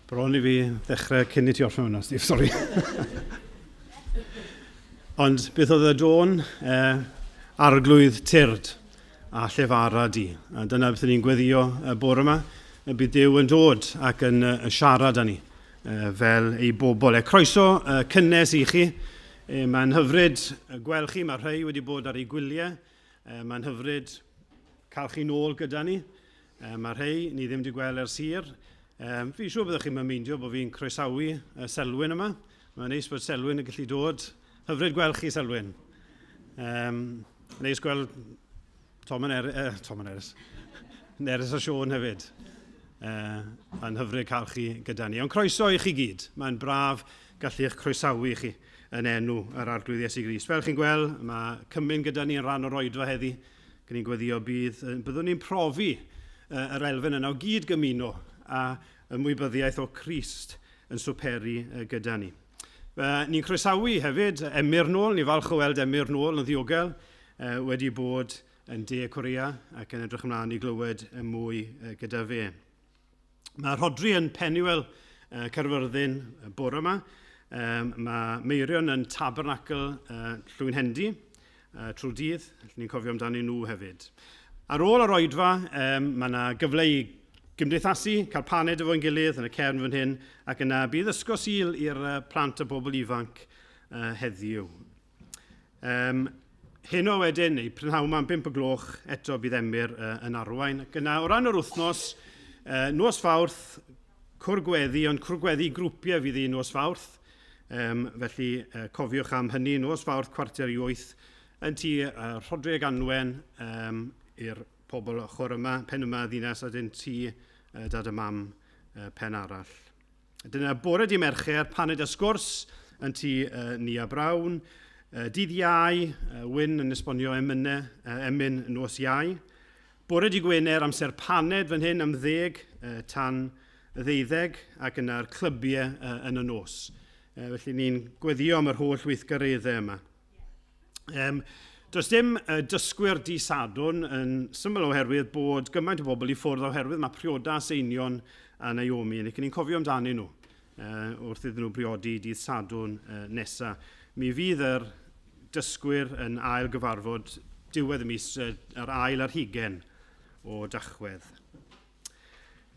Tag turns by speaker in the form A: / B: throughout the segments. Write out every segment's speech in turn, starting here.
A: Bron i fi ddechrau cyn i ti orffen hwnna, Steve, sori. Ond beth oedd y dôn? Arglwydd tyrd a llefara di. A dyna beth ni'n gweddio y bore yma. Y bydd Duw yn dod ac yn siarad â ni fel ei bobl. E, croeso cynnes i chi. Mae'n hyfryd gweld chi, mae rhai wedi bod ar eu gwyliau. Mae'n hyfryd cael chi nôl gyda ni. Mae rhai ni ddim wedi gweld ers hir. Fi'n siŵr byddwch chi'n meindio bod fi'n croesawu Selwyn yma. Mae'n neis bod Selwyn yn gallu dod. Hyfryd gweld chi, Selwyn. Neis gweld Tom and Tom and Eris. Nerys a Siôn hefyd. Yn hyfryd cael chi gyda ni. Ond croeso i chi gyd. Mae'n braf gallu eich croesawu chi yn enw yr Arglwydd Iesu Grist. Fel chi'n gweld, mae Cymun gyda ni yn rhan o'r oedfa heddi. Gan ni'n gweddio bydd, byddwn ni'n profi yr elfen yna o gyd gymuno a ymwybyddiaeth o Crist yn swperu gyda ni. Ni'n croesawu hefyd Emyr nôl, ni'n falch o weld Emyr nôl yn ddiogel, wedi bod yn De Korea ac yn edrych ymlaen i glywed mwy gyda fe. Mae Rhodri yn Penuel Caerfyrddin bore yma. Mae Meirion yn Tabernacl Llwynhendy trwy'r dydd. Ni'n cofio amdanyn nhw hefyd. Ar ôl yr oedfa, mae yna gyfle i gymdeithasu, cael paned efo'n gilydd yn y cefn fan hyn, ac yna bydd ysgol Sul i'r plant a bobl ifanc heddiw. Heno wedyn, neu prynhawn yma am 5 o gloch, eto bydd Emyr yn arwain. Ac yna, o ran yr wythnos, nos Fawrth, cwr gweddi, ond cwr gweddi grwpiau fydd hi nos Fawrth. Felly, cofiwch am hynny, nos Fawrth, 7:45, yn tŷ Rhodri ag Anwen i'r pobl ochr yma, pen yma ddinas, a dyn tŷ dad a mam pen arall. Dyna bore di Mercher, paned a sgwrs yn tŷ Nia Brown. Dydd Iau, Wyn yn esbonio emynau, emyn nos Iau. Bore di Gwener, amser paned fan hyn am 10 tan 12 ac yna'r clybiau yn y nos. Felly ni'n gweddio am yr holl weithgareddau yma. Does dim dysgwyr di Sadwrn yn syml oherwydd bod gymaint o bobl i ffwrdd oherwydd mae priodas Einion a Naomi yn ni'n cofio amdanyn nhw wrth iddyn nhw briodi dydd Sadwrn nesa. Mi fydd yr dysgwyr yn ail gyfarfod diwedd y mis, yr ail ar hugen o Dachwedd.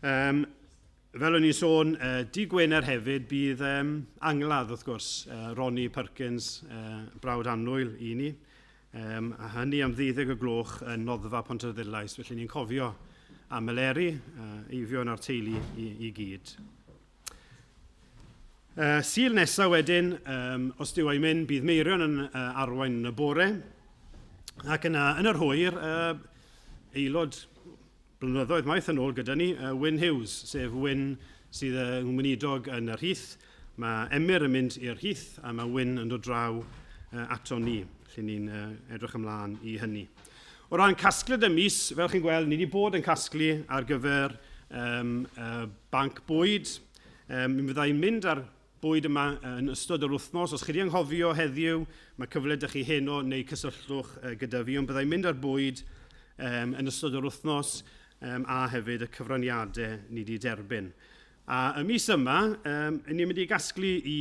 A: Fel o'n i'n sôn, dydd Gwener hefyd bydd angladd, wrth gwrs, Ronnie Perkins, brawd annwyl i ni, a hynny am ddeuddeg o gloch yn Noddfa Pontarddulais, felly ni'n cofio am Eleri, Eifion a'r teulu i gyd. Sul nesaf wedyn, os Duw a'i mynd, bydd Meirion yn arwain yn y bore, ac yna yn yr hwyr, aelod Blynyddoedd maith yn ôl gyda ni, Wyn Hughes, sef Wyn sydd yn weinidog yn y Rhith. Mae Emyr yn mynd i'r Rhith a mae Wyn yn dod draw ato ni, lle ni'n edrych ymlaen i hynny. O ran casgliad y mis, fel chi'n gweld, ni wedi bod yn casglu ar gyfer banc bwyd. Mi fyddai'n mynd ar bwyd yma yn ystod yr wythnos. Os chi wedi anghofio heddiw, mae cyfle ydych chi heno neu cysylltwch gyda fi, ond byddai'n mynd ar bwyd yn ystod yr wythnos a hefyd y cyfraniadau ni wedi derbyn. A y mis yma, ni'n mynd i gasglu i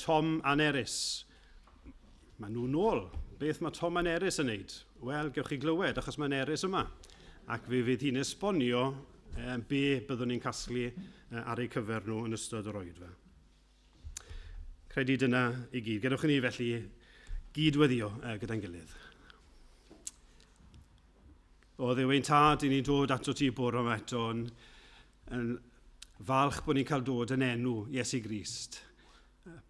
A: Tom a Nerys. Mae nhw nôl. Beth mae Tom a Nerys yn neud? Wel, gewch chi glywed, achos mae Nerys yma. Ac fe fydd hi'n esbonio be byddwn ni'n casglu ar eu cyfer nhw yn ystod yr oedfa. Credu dyna i gyd. Gadewch i ni felly gyd-weddio gyda'n gilydd. O Dduw ein tad, i ni'n dod ato ti bore yma eto yn falch bod ni'n cael dod yn enw Iesu Grist.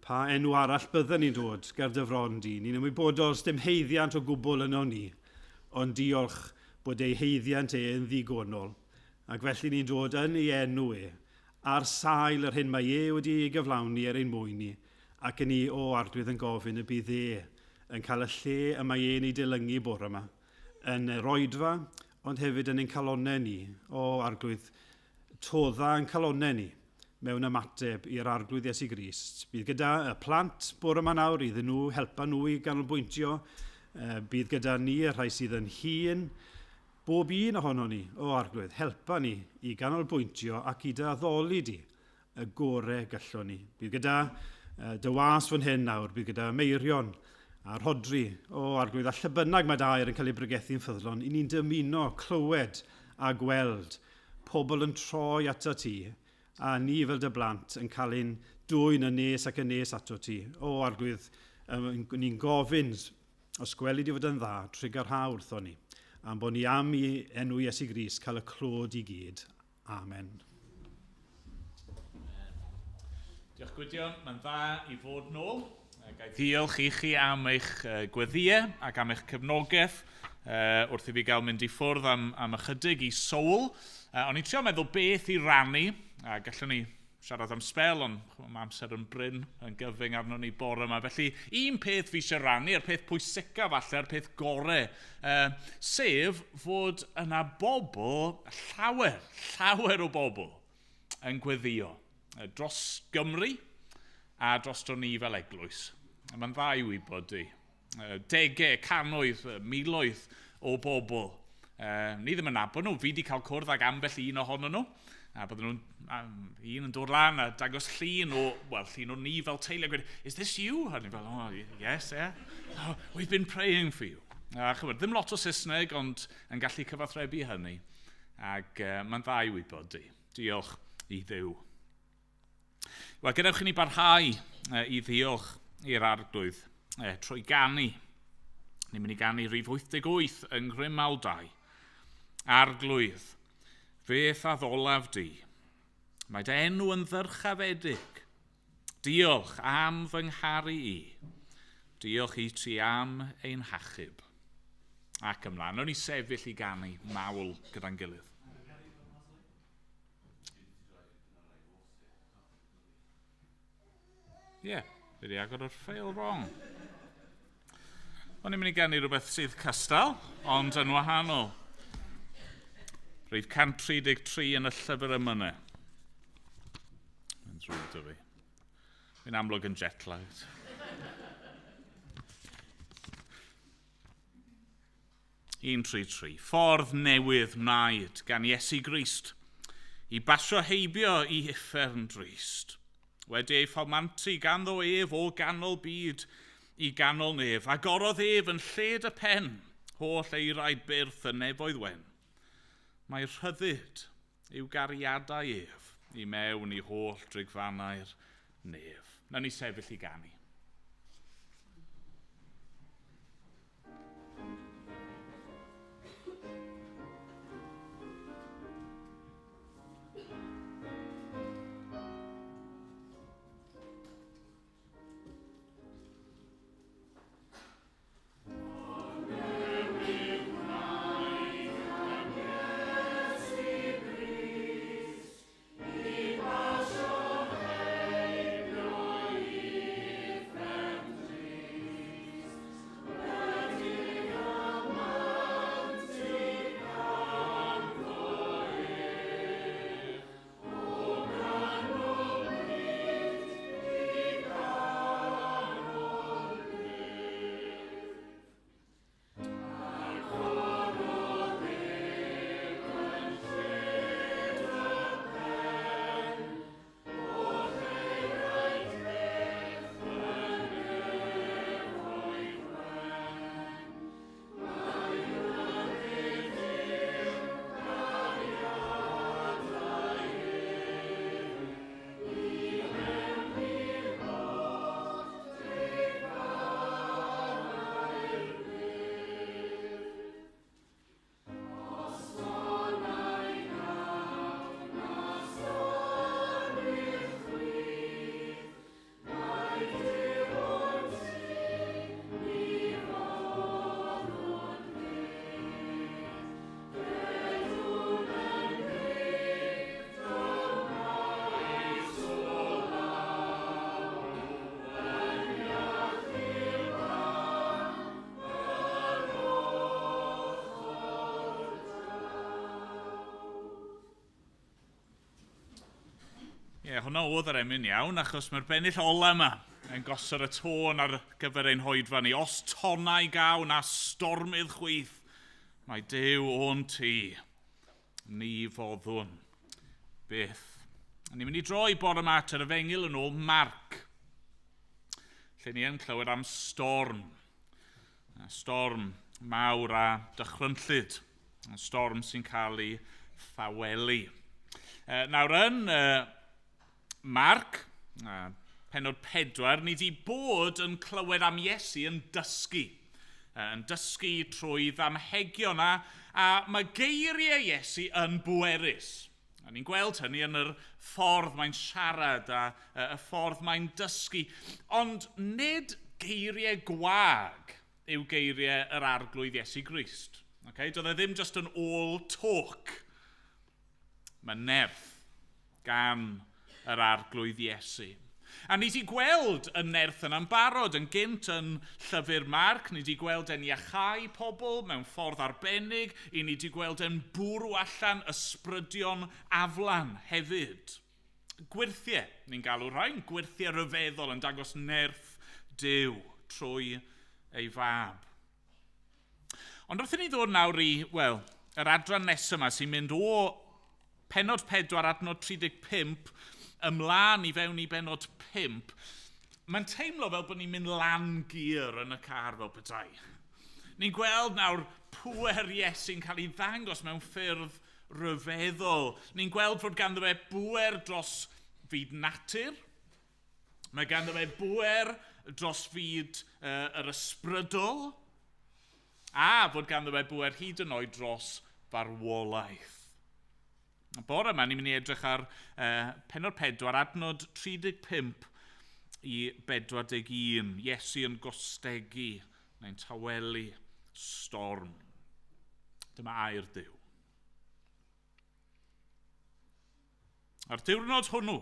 A: Pa enw arall bydden ni'n dod ger dy fron di? Ni'n ymwybodol dim haeddiant o gwbl yno ni, ond diolch bod ei haeddiant e yn ddigonol. Ac felly ni'n dod yn ei enw e, ar sail yr hyn mae e wedi ei gyflawni er ein mwyn ni, ac yn ni, o Arglwydd, yn gofyn y bydd e yn cael y lle y mae e'n ei dilyngu bore yma, yn yr oedfa, ond hefyd yn ein calonnau ni, o Arglwydd, todda yn calonnau ni mewn ymateb i'r Arglwydd Iesu Grist. Bydd gyda y plant bore yma nawr iddyn nhw helpa nhw i ganolbwyntio. Bydd gyda ni y rhai sydd yn hŷn. Bob un ohono ni, o Arglwydd, helpa ni i ganolbwyntio ac i dy addoli di. y gore gallwn ni. Bydd gyda dy was fan hyn nawr, bydd gyda Meirion a Rhodri. O, Arglwydd, a lle bynnag mae dair yn cael ei bregethu'n ffyddlon, i ni'n dymuno clywed a gweld pobl yn troi ato ti, a ni fel dy blant yn cael ein dwyn yn nes ac yn nes ato ti. O, Arglwydd, ni'n gofyn, os gweli di fod yn dda, trugarha wrtho ni, am bod ni am i enw Iesu Grist cael y clod i gyd. Amen.
B: Diolch Gwydion, mae'n dda i fod nôl. Ga i ddiolch i chi am eich gweddïau ac am eich cefnogaeth wrth i fi gael mynd i ffwrdd am, am ychydig i Seoul. O'n i'n trio meddwl beth i rannu, a gallwn ni siarad am sbel, ond mae amser yn brin, yn gyfyng arno ni bore yma. Felly, un peth fi eisiau rannu, a'r peth pwysica falle, a'r peth gore, sef fod yna bobl, llawer, llawer o bobl yn gweddio dros Gymru a dros ni fel eglwys. Mae'n dda i wybod i. Degau, cannoedd, miloedd o bobl. Ni ddim yn nabod nhw, fi wedi cael cwrdd ag ambell un ohonyn nhw. A bydden nhw'n, un yn dod lan a dangos llun o, well, llun o ni fel teulu. A gweud, "Is this you?" A ni fel, "Oh, yes, yeah." "Oh, we've been praying for you." A chymod, ddim lot o Saesneg, ond yn gallu cyfathrebu hynny. Ac mae'n dda i wybod di. Diolch i Dduw. Wel, gadewch i ni barhau i ddiolch i'r Arglwydd trwy ganu. Ni'n mynd i ganu rhif 88 yng Nghrymawl 2. Arglwydd, beth addolaf di? Mae dy enw yn ddyrchafedig. Diolch am fy ngharu i. Diolch i ti am ein hachub. Ac ymlaen, nawn ni sefyll i ganu mawl gyda'n gilydd. Ie, yeah, fi wedi agor yr ffeil wrong. O'n i'n mynd i ganu rhywbeth sydd cystal, ond yn wahanol. Rhif 133 yn y llyfr emynau. Mae'n ddrwg 'da fi. Fi'n amlwg yn jet-lagged. 133. Ffordd newydd wnaed gan Iesu Grist i basio heibio i uffern drist. Wedi ei ffomantu ganddo ef o ganol byd i ganol nef, agorodd ef yn lled y pen, holl eiraid byrth y nefoedd wen. Mae rhyddid i'w gariadau ef i mewn i holl drigfannau'r nef. Nawn ni sefyll i ganu. Ie, yeah, hwnna oedd yr emyn iawn, achos mae'r bennill ola yma yn gosod y tôn ar gyfer ein hoedfa ni. Os tonnau gawn a stormydd chwith, mae Duw o'n tu, ni foddwn byth. A ni'n mynd i droi bore yma at yr efengyl yn ôl Marc, lle ni yn clywed am storm. Storm mawr a dychrynllyd. Storm sy'n cael ei thawelu. Nawr yn Marc, pennod 4, ni wedi bod yn clywed am Iesu yn dysgu. Yn dysgu trwy ddamhegion a, a mae geiriau Iesu yn bwerus. A ni'n gweld hynny yn yr ffordd mae'n siarad a y ffordd mae'n dysgu. Ond nid geiriau gwag yw geiriau yr arglwydd Iesu Grist. Okay? Doedd e ddim just yn all talk. Mae nerth gan yr arglwydd Iesu. A ni wedi gweld y nerth yna'n barod yn gynt yn llyfr Marc, ni wedi gweld e'n iachau pobl mewn ffordd arbennig, i ni wedi gweld e'n bwrw allan ysbrydion aflan hefyd. Gwyrthiau, ni'n galw rhain, gwyrthiau rhyfeddol yn dangos nerth Duw trwy ei fab. Ond wrth i ni ddod nawr i, wel, yr adran nesaf yma sy'n mynd o penod 4 adnod 35 ymlaen i fewn i benod 5, mae'n teimlo fel bod ni'n mynd lan gear yn y car fel petai. Ni'n gweld nawr pŵer Iesu'n cael ei ddangos mewn ffyrdd rhyfeddol. Ni'n gweld fod ganddo fe bŵer dros fyd natur. Mae ganddo fe bŵer dros fyd yr ysbrydol. A fod ganddo fe bŵer hyd yn oed dros farwolaeth. Bore yma, ni'n mynd i edrych ar pennod 4, adnod 35 i 41. Iesu yn gostegu neu'n tawelu storm. Dyma air Duw. A'r diwrnod hwnnw,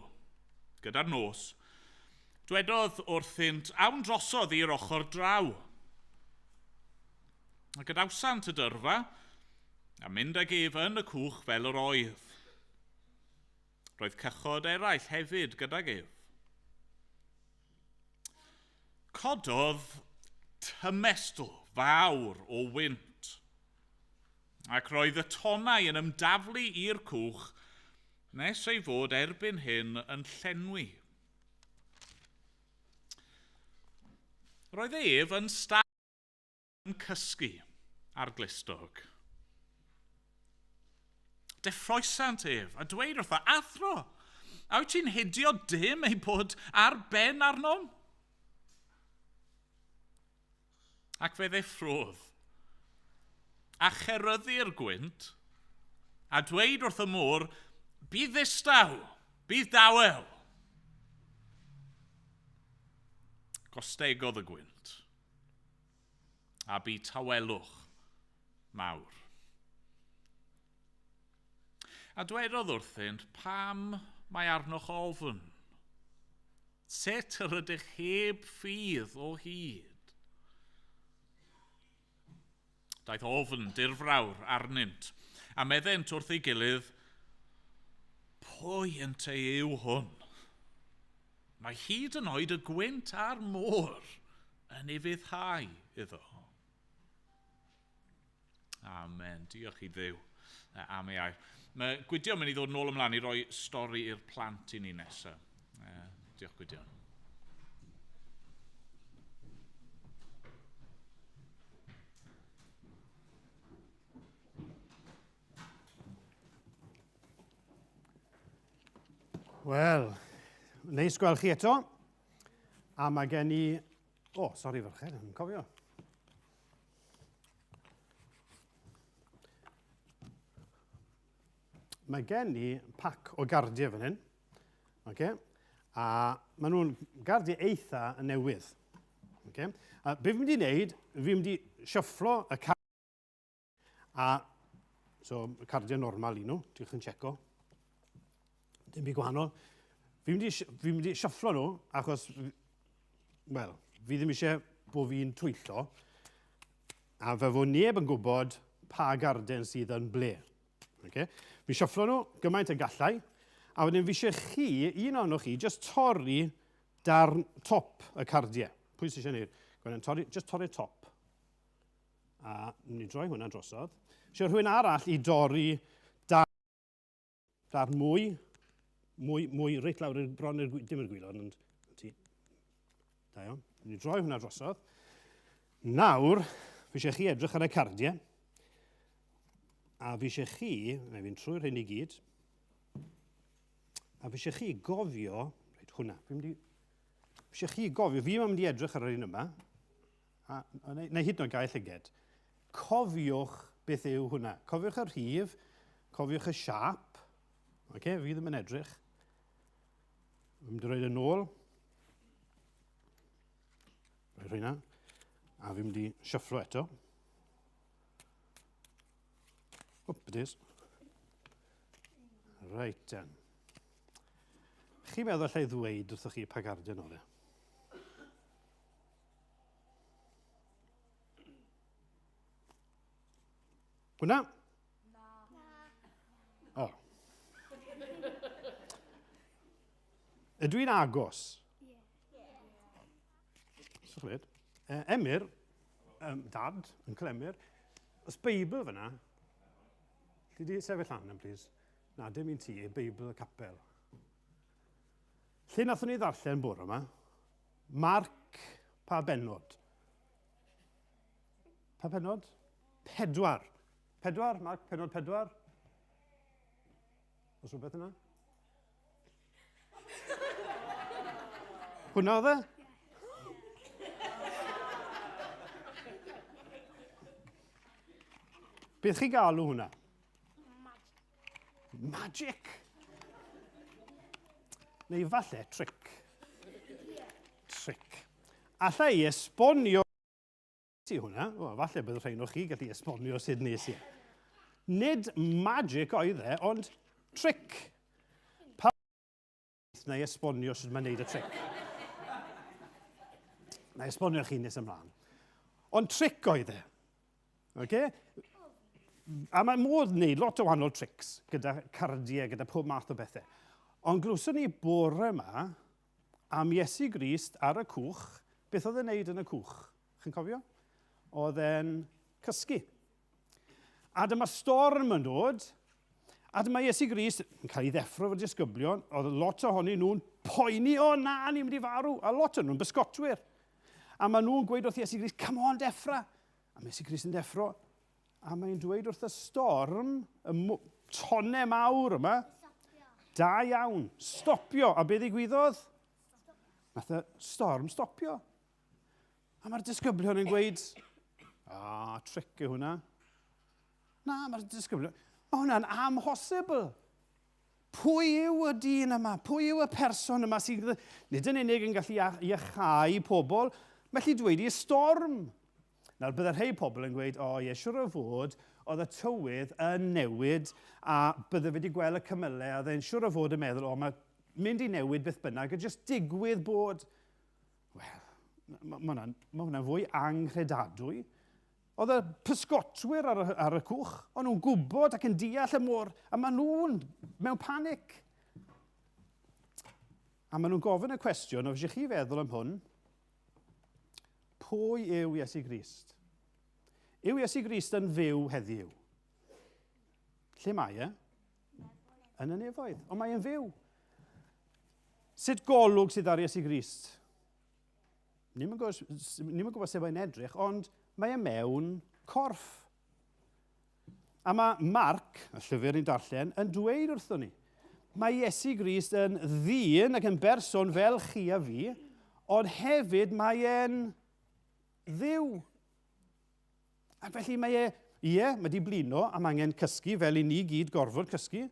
B: gyda'r nos, dwedodd wrthynt, awn drosodd i'r ochr draw. A gadawsant y dyrfa, a mynd ag ef yn y cwch fel yr oedd. Roedd cychod eraill hefyd gydag ef. Cododd tymestl fawr o wynt, ac roedd y tonnau yn ymdaflu i'r cwch nes ei fod erbyn hyn yn llenwi. Roedd ef yn stad yn cysgu ar glustog. Deffroesant ef a dweud wrtho, Athro, a wyt ti'n hidio dim ei bod ar ben arnom? Ac fe ddeffrodd a cheryddu'r gwynt a dweud wrth y môr, bydd ddistaw, bydd dawel. Gostegodd y gwynt a bu tawelwch mawr. A dwedodd wrthynt, pam mae arnoch ofn? Sut yr ydych heb ffydd o hyd? Daeth ofn dirfrawr arnynt, a meddent wrth ei gilydd, pwy ynte yw hwn? Mae hyd yn oed y gwynt a'r môr yn ufuddhau iddo. Amen. Diolch i Dduw am ei air. Mae Gwydion mynd i ddod nôl ymlaen i roi stori i'r plant i ni nesaf. Diolch Gwydion.
A: Wel, neis gweld chi eto. A mae gen i... O, oh, sori ferched, yn cofio. Mae gen i pac o gardiau fan hyn. Okay? A maen nhw'n gardiau eitha newydd. Okay? A be fi'n mynd i wneud, fi'n mynd i shufflo y card. A, so, cardiau normal i nhw, diolch yn checo. Dim byd gwahanol. Fi'n mynd i, fi mynd i shufflo nhw, achos, wel, fi ddim eisiau bod fi'n twyllo, a fe fod neb yn gwybod pa garden sydd yn ble. Okay? Fi shufflo nhw gymaint y gallai, a wedyn fi eisiau chi, un ohonoch chi, just torri darn top y cardiau. Pwy sydd eisiau gwneud? Gwennan, torri, just torri top. A ni'n droi hwnna drosodd. Eisiau rhywun arall i dorri dar, dar mwy, Mwy, mwy, reit lawr i'r bron i'r, dim i'r gwylod, ond ti. Da iawn. Ni'n droi hwnna drosodd. Nawr, fi eisiau chi edrych ar y cardiau. A fi eisiau chi, na fi'n trwy'r hyn i gyd, a fi eisiau chi gofio, reit, hwnna, fi'n mynd i, fi eisiau chi gofio, fi yn mynd i edrych ar yr un yma, a, a neu, neu hyd yn oed gael llyged. Cofiwch beth yw hwnna. Cofiwch y rhif, cofiwch y siap. Okay, fi ddim yn edrych. Fi'n mynd i roed yn ôl. Rhoi rheina. A fi'n mynd i shufflo eto. Whoop, it is. Right then. Chi'n meddwl allai ddweud wrthych chi pa garden oedd e? Hwna?
C: Na.
A: O. Ydw i'n agos?
C: Ie.
A: Yeah. Emyr, dad, Uncle Emyr, os Beibl fyna, Lli di sefyll lan yn, please? Na, dim un ti, Beibl y capel. Lle nathon ni ddarllen bore yma? Marc, pa bennod? Pa bennod? Pedwar. Pedwar, Marc, pennod pedwar. Oes rhywbeth yna? Hwna oedd e? Beth chi galw hwnna?
C: Magic.
A: Magic. Neu falle trick. Trick. Alla i esbonio ti hwnna, o, falle bydd rhain o chi gallu esbonio sut nes i. Nid magic oedd e, ond trick. Pa na i esbonio sut mae'n neud y trick. Na i esbonio chi nes ymlaen. Ond trick oedd e. Okay? A mae modd wneud lot o wahanol tricks gyda cardiau, gyda pob math o bethau. Ond glywson ni bore yma am Iesu Grist ar y cwch. Beth oedd e'n neud yn y cwch? Chi'n cofio? Oedd e'n cysgu. A dyma storm yn dod, a dyma Iesu Grist yn cael ei ddeffro efo'r disgyblion, oedd lot ohonyn nhw'n poeni, o na, ni'n mynd i farw, a lot o'n nhw'n bysgotwyr. A maen nhw'n gweud wrth Iesu Grist, come on, deffra. A mae Iesu Grist yn deffro, a mae'n dweud wrth y storm, y tonne mawr yma, da iawn, stopio. A be ddigwyddodd? Nath y storm stopio. A mae'r disgyblion yn gweud, a, trick yw hwnna. Na, mae'r disgyblion, mae hwnna'n amhosibl. Pwy yw y dyn yma? Pwy yw y person yma sydd nid yn unig yn gallu iachau pobl, mae gallu dweud i storm. Nawr, bydde rhai pobl yn gweud, o ie, siwr o fod, oedd y tywydd yn newid a bydde fe wedi gweld y cymylau a oedd e'n siwr o fod yn meddwl, o, mae mynd i newid beth bynnag, a jyst digwydd bod. Wel, mae hwnna'n ma hwnna fwy anghredadwy. Oedd y pysgotwyr ar y, ar y cwch, o'n nhw'n gwybod ac yn deall y môr, a maen nhw'n mewn panic. A maen nhw'n gofyn y cwestiwn, os ydych chi feddwl am hwn, pwy yw Iesu Grist? Yw Iesu Grist yn fyw heddiw? Lle mae e? Yn y nefoedd. Ond mae e'n fyw. Sut golwg sydd ar Iesu Grist? Ni'n gwybod sut mae'n edrych, ond mae e mewn corff. A mae Mark, y llyfr ni'n darllen, yn dweud wrthon ni, mae Iesu Grist yn ddyn ac yn berson fel chi a fi, ond hefyd mae e'n ddiw. Ac felly mae e, ie, mae di blino a mae angen cysgu fel i ni gyd gorfod cysgu.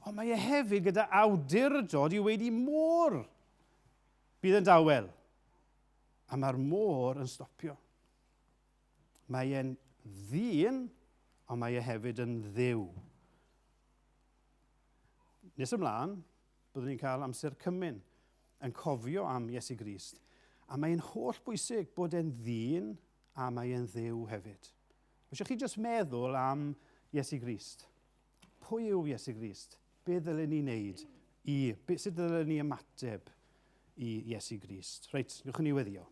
A: Ond mae e hefyd gyda awdurdod i weud i môr bydd yn dawel. A mae'r môr yn stopio. Mae e'n ddyn, ond mae e hefyd yn ddiw. Nes ymlaen, byddwn ni'n cael amser cymun yn cofio am Iesu Grist. A mae'n holl bwysig bod e'n ddyn a mae e'n ddiw hefyd. Eisiau chi jyst meddwl am Iesu Grist. Pwy yw Iesu Grist? Be ddylen ni wneud i, be, sut ddylen ni ymateb i Iesu Grist? Reit, newch ni weddio.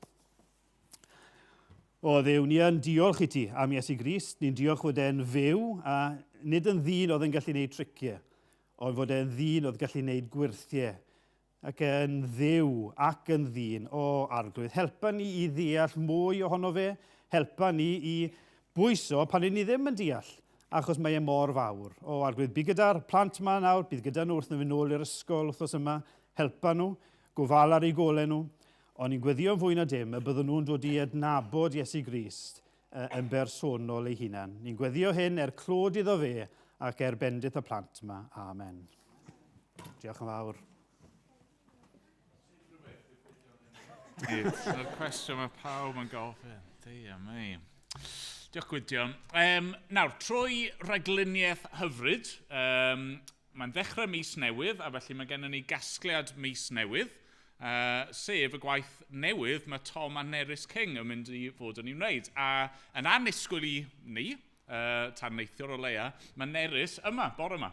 A: O Dduw, ni yn diolch i ti am Iesu Grist. Ni'n diolch fod e'n fyw a nid yn ddyn oedd yn gallu gwneud triciau. Ond fod e'n ddyn oedd gallu gwneud gwyrthiau ac yn ddiw ac yn ddyn o arglwydd. Helpa ni i ddeall mwy ohono fe, helpa ni i bwyso pan ni ddim yn deall, achos mae e mor fawr. O arglwydd, bydd gyda'r plant yma nawr, bydd gyda nhw wrth nhw fynd nôl i'r ysgol wythnos yma, helpa nhw, gofal ar eu golau nhw, ond ni'n gweddïo'n fwy na dim y byddwn nhw'n dod i adnabod Iesu Grist yn bersonol ei hunan. Ni'n gweddio hyn er clod iddo fe ac er bendith y plant yma. Amen. Diolch yn fawr.
B: Dyna'r cwestiwn mae pawb yn gofyn. Deia mi. Diolch Gwydion. Nawr, trwy ragluniaeth hyfryd, mae'n ddechrau mis newydd, a felly mae gennym ni gasgliad mis newydd, sef y gwaith newydd mae Tom a Nerys King yn mynd i fod yn ei wneud. A yn annisgwyl i ni, tan neithiwr o leia, mae Nerys yma, bore yma.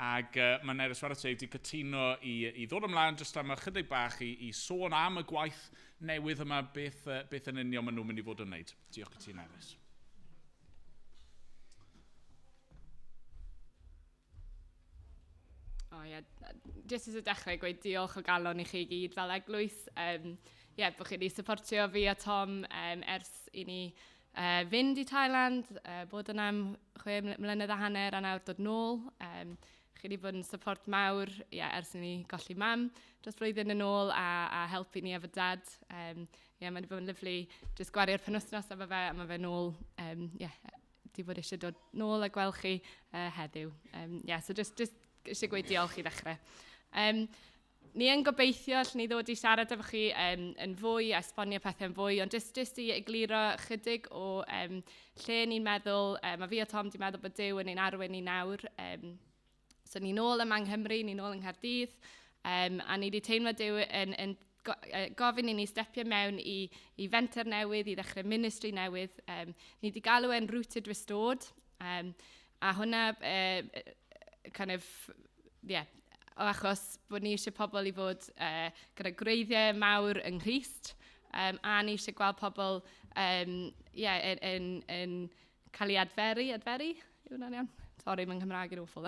B: Ac mae Nerys chwarae teg wedi cytuno i ddod ymlaen jyst am ychydig bach i sôn am y gwaith newydd yma, beth yn union maen nhw'n mynd i fod yn wneud. Diolch i ti, Nerys.
C: O oh, ie, yeah. Jyst eisiau dechrau gweud diolch o galon i chi gyd fel eglwys. Yeah, bod chi wedi supportio fi a Tom ers i ni fynd i Thailand, bod yna am 6 mlynedd a hanner a nawr dod nôl. Chi wedi bod yn support mawr yeah, ers i ni golli mam dros blwyddyn yn ôl a helpu ni efo dad. Yeah, mae wedi bod yn lyflu jyst gwario'r penwythnos efo fe a mae fe nôl. Yeah, di bod eisiau dod nôl a gweld chi heddiw. Yeah, so just eisiau gweud diolch i ddechrau. Ni yn gobeithio allwn ni ddod i siarad efo chi yn fwy a esbonio pethau yn fwy, ond jyst i egluro chydig o lle ni'n meddwl, mae fi a Tom di meddwl bod Duw yn ein arwain ni nawr. So ni'n ôl yma yng Nghymru, ni'n ôl yng Nghaerdydd, a ni wedi teimlo Duw yn gofyn i ni stepio mewn i fenter newydd, i ddechrau ministry newydd. Ni wedi galw e'n Rooted Restored, a hwnna kind of, yeah, o achos bod ni eisiau pobl i fod gyda gwreiddiau mawr yng Nghrist, a ni eisiau gweld pobl yeah, yn cael ei adferu, yw hwnna'n iawn? Sorry, mae'n Nghymraeg yn awful.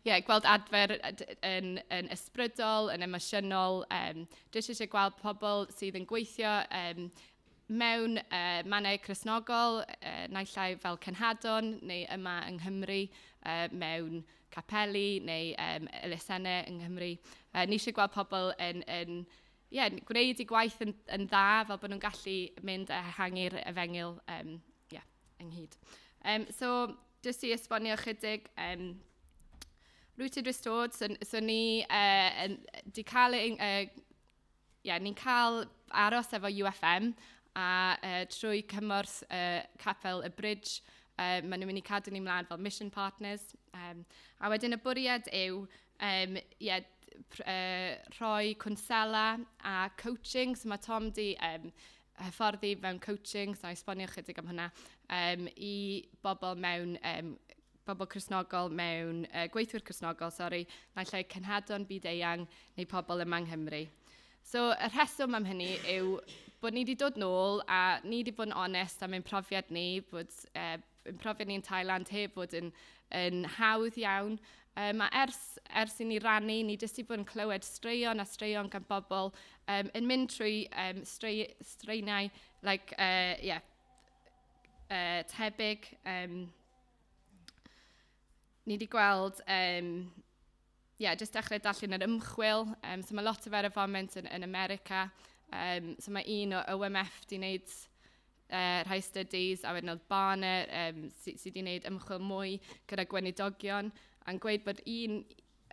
C: Yeah, gweld adfer yn ysbrydol, yn emosiynol. Jyst eisiau gweld pobl sydd yn gweithio mewn mannau Cristnogol, naill ai fel cenhadon neu yma yng Nghymru, mewn capeli neu elusennau yng Nghymru. Ni eisiau gweld pobl yn yeah, gwneud eu gwaith yn dda, fel bod nhw'n gallu mynd a ehangu'r efengyl yeah, ynghyd. So, jyst i esbonio chydig, Rooted Restored, so ni di cael, yeah, ni'n cael aros efo UFM, a trwy cymorth Capel y Bridge, maen nhw'n mynd i cadw ni mlaen fel mission partners. A wedyn y bwriad yw yeah, rhoi cwnsela a coaching. So mae Tom di hyfforddi mewn coaching, so esbonio chydig am hwnna, i bobl mewn, bobl Cristnogol mewn, gweithwyr Cristnogol, sorry, naill ai cenhadon byd eang neu pobl yma yng Nghymru. So y rheswm am hynny yw bod ni wedi dod nôl a ni wedi bod yn onest am ein profiad ni, bod ein profiad ni yn Thailand heb bod yn hawdd iawn. A ers i ni rannu, ni jyst wedi bod yn clywed straeon a straeon gan bobl yn mynd trwy straenau like, yeah, tebyg. Ni wedi gweld... yeah, jyst dechrau darllen yr ymchwil. So mae lot o fe ar y foment yn America. So mae un o OMF wedi wneud rhai studies, a wedyn oedd Barna sydd wedi wneud ymchwil mwy gyda gweinidogion, a'n gweud bod un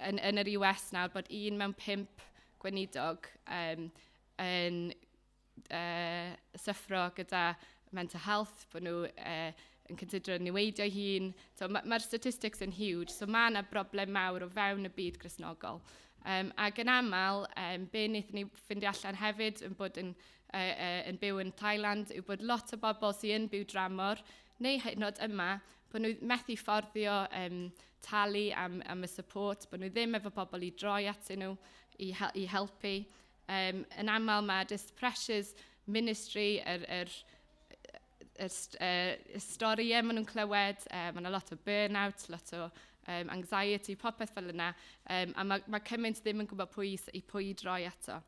C: yn yr US nawr, bod 1 mewn 5 gweinidog yn syffro gyda mental health, bod nhw yn considero niweidio hun. So, mae'r statistics yn huge, so mae yna broblem mawr o fewn y byd Gristnogol. Ac yn aml, be wnaethon ni ffeindio allan hefyd yn bod yn byw yn Thailand yw bod lot o bobl sydd yn byw dramor, neu hyd yn oed yma, bod nhw methu fforddio talu am y support, bod nhw ddim efo pobl i droi atyn nhw, i helpu. Yn aml mae just pressures ministry, y storïau maen nhw'n clywed, mae yna lot o burnout, lot o anxiety, popeth fel yna, a mae cymaint ddim yn gwybod pwy i droi ato.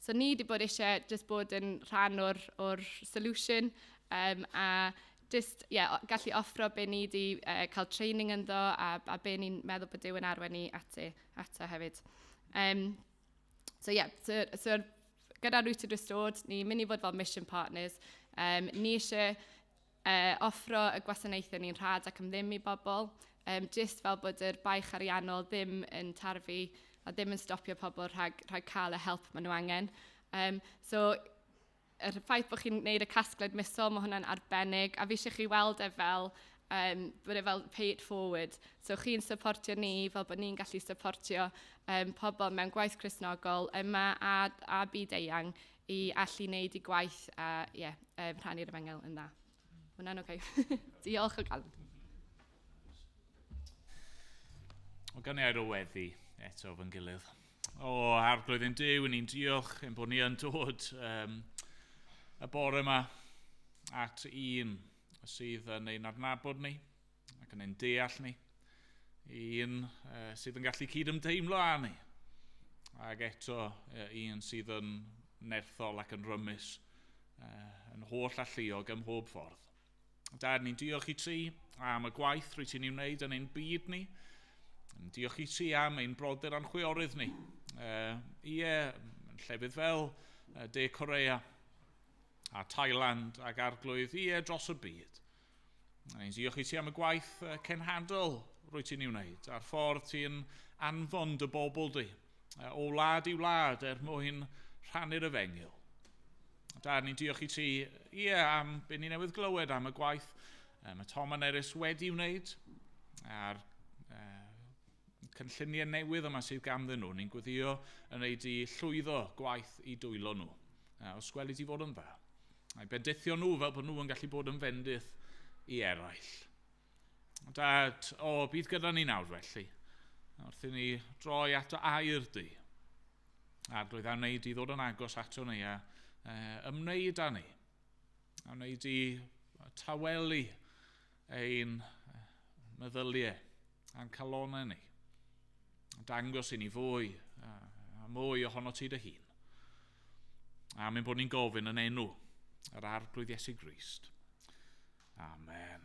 C: So ni wedi bod eisiau just bod yn rhan o'r solution, a just, yeah, gallu offro be ni wedi cael training ynddo a be ni'n meddwl bod Duw yn arwain ni ato hefyd. So yeah, so gyda Rooted Restored, ni'n mynd i fod fel mission partners. Ni eisiau offro y gwasanaethau ni'n rhad ac am ddim i bobl, just fel bod yr baich ariannol ddim yn tarfu a ddim yn stopio pobl rhag cael y help maen nhw angen. So, yr ffaith bod chi'n gwneud y casgliad misol, mae hwnna'n arbennig, a fi eisiau chi weld e fel, bod e fel pay it forward. So chi'n supportio ni fel bod ni'n gallu supportio pobl mewn gwaith Cristnogol yma a byd eang i allu wneud i gwaith a yeah, rhannu'r efengyl yn dda. Hwnna'n oce. Diolch o galon.
B: O gan i air o weddi eto fy'n gilydd. O, Arglwydd ein Duw, ni'n diolch ein bod ni yn dod y bore yma at un sydd yn ein adnabod ni ac yn ein deall ni, un sydd yn gallu cydymdeimlo â ni, ac eto un sydd yn nerthol ac yn rymus, yn holl alluog ym mhob ffordd. Dad, ni'n diolch i ti am y gwaith rwyt ti'n ei wneud yn ein byd ni. Ni'n diolch i ti am ein brodyr a'n chwiorydd ni. Ie, llefydd fel De Korea a Thailand ac Arglwydd, ie, dros y byd. Ni'n diolch i ti am y gwaith cenhadol rwyt ti'n ei wneud, a'r ffordd ti'n anfon dy bobl di, o wlad i wlad er mwyn rhannu'r efengyl. Dad, ni'n diolch i ti, ie, am be ni newydd glywed am y gwaith mae Tom a Nerys wedi wneud, a'r cynlluniau newydd yma sydd ganddyn nhw. Ni'n gweddio yn wneud i llwyddo gwaith i dwylo nhw. Os gweli ti fod yn dda. A'i bendithio nhw fel bod nhw yn gallu bod yn fendith i eraill. Dad, o, bydd gyda ni nawr felly. Wrth i ni droi at y air di. Arglwydd, a wneud i ddod yn agos ato ni a ymwneud â ni. A wneud i tawelu ein meddyliau a'n calonau ni. Dangos i ni fwy a mwy ohono ti dy hun. A mynd bod ni'n gofyn yn enw yr Arglwydd Iesu Grist. Amen.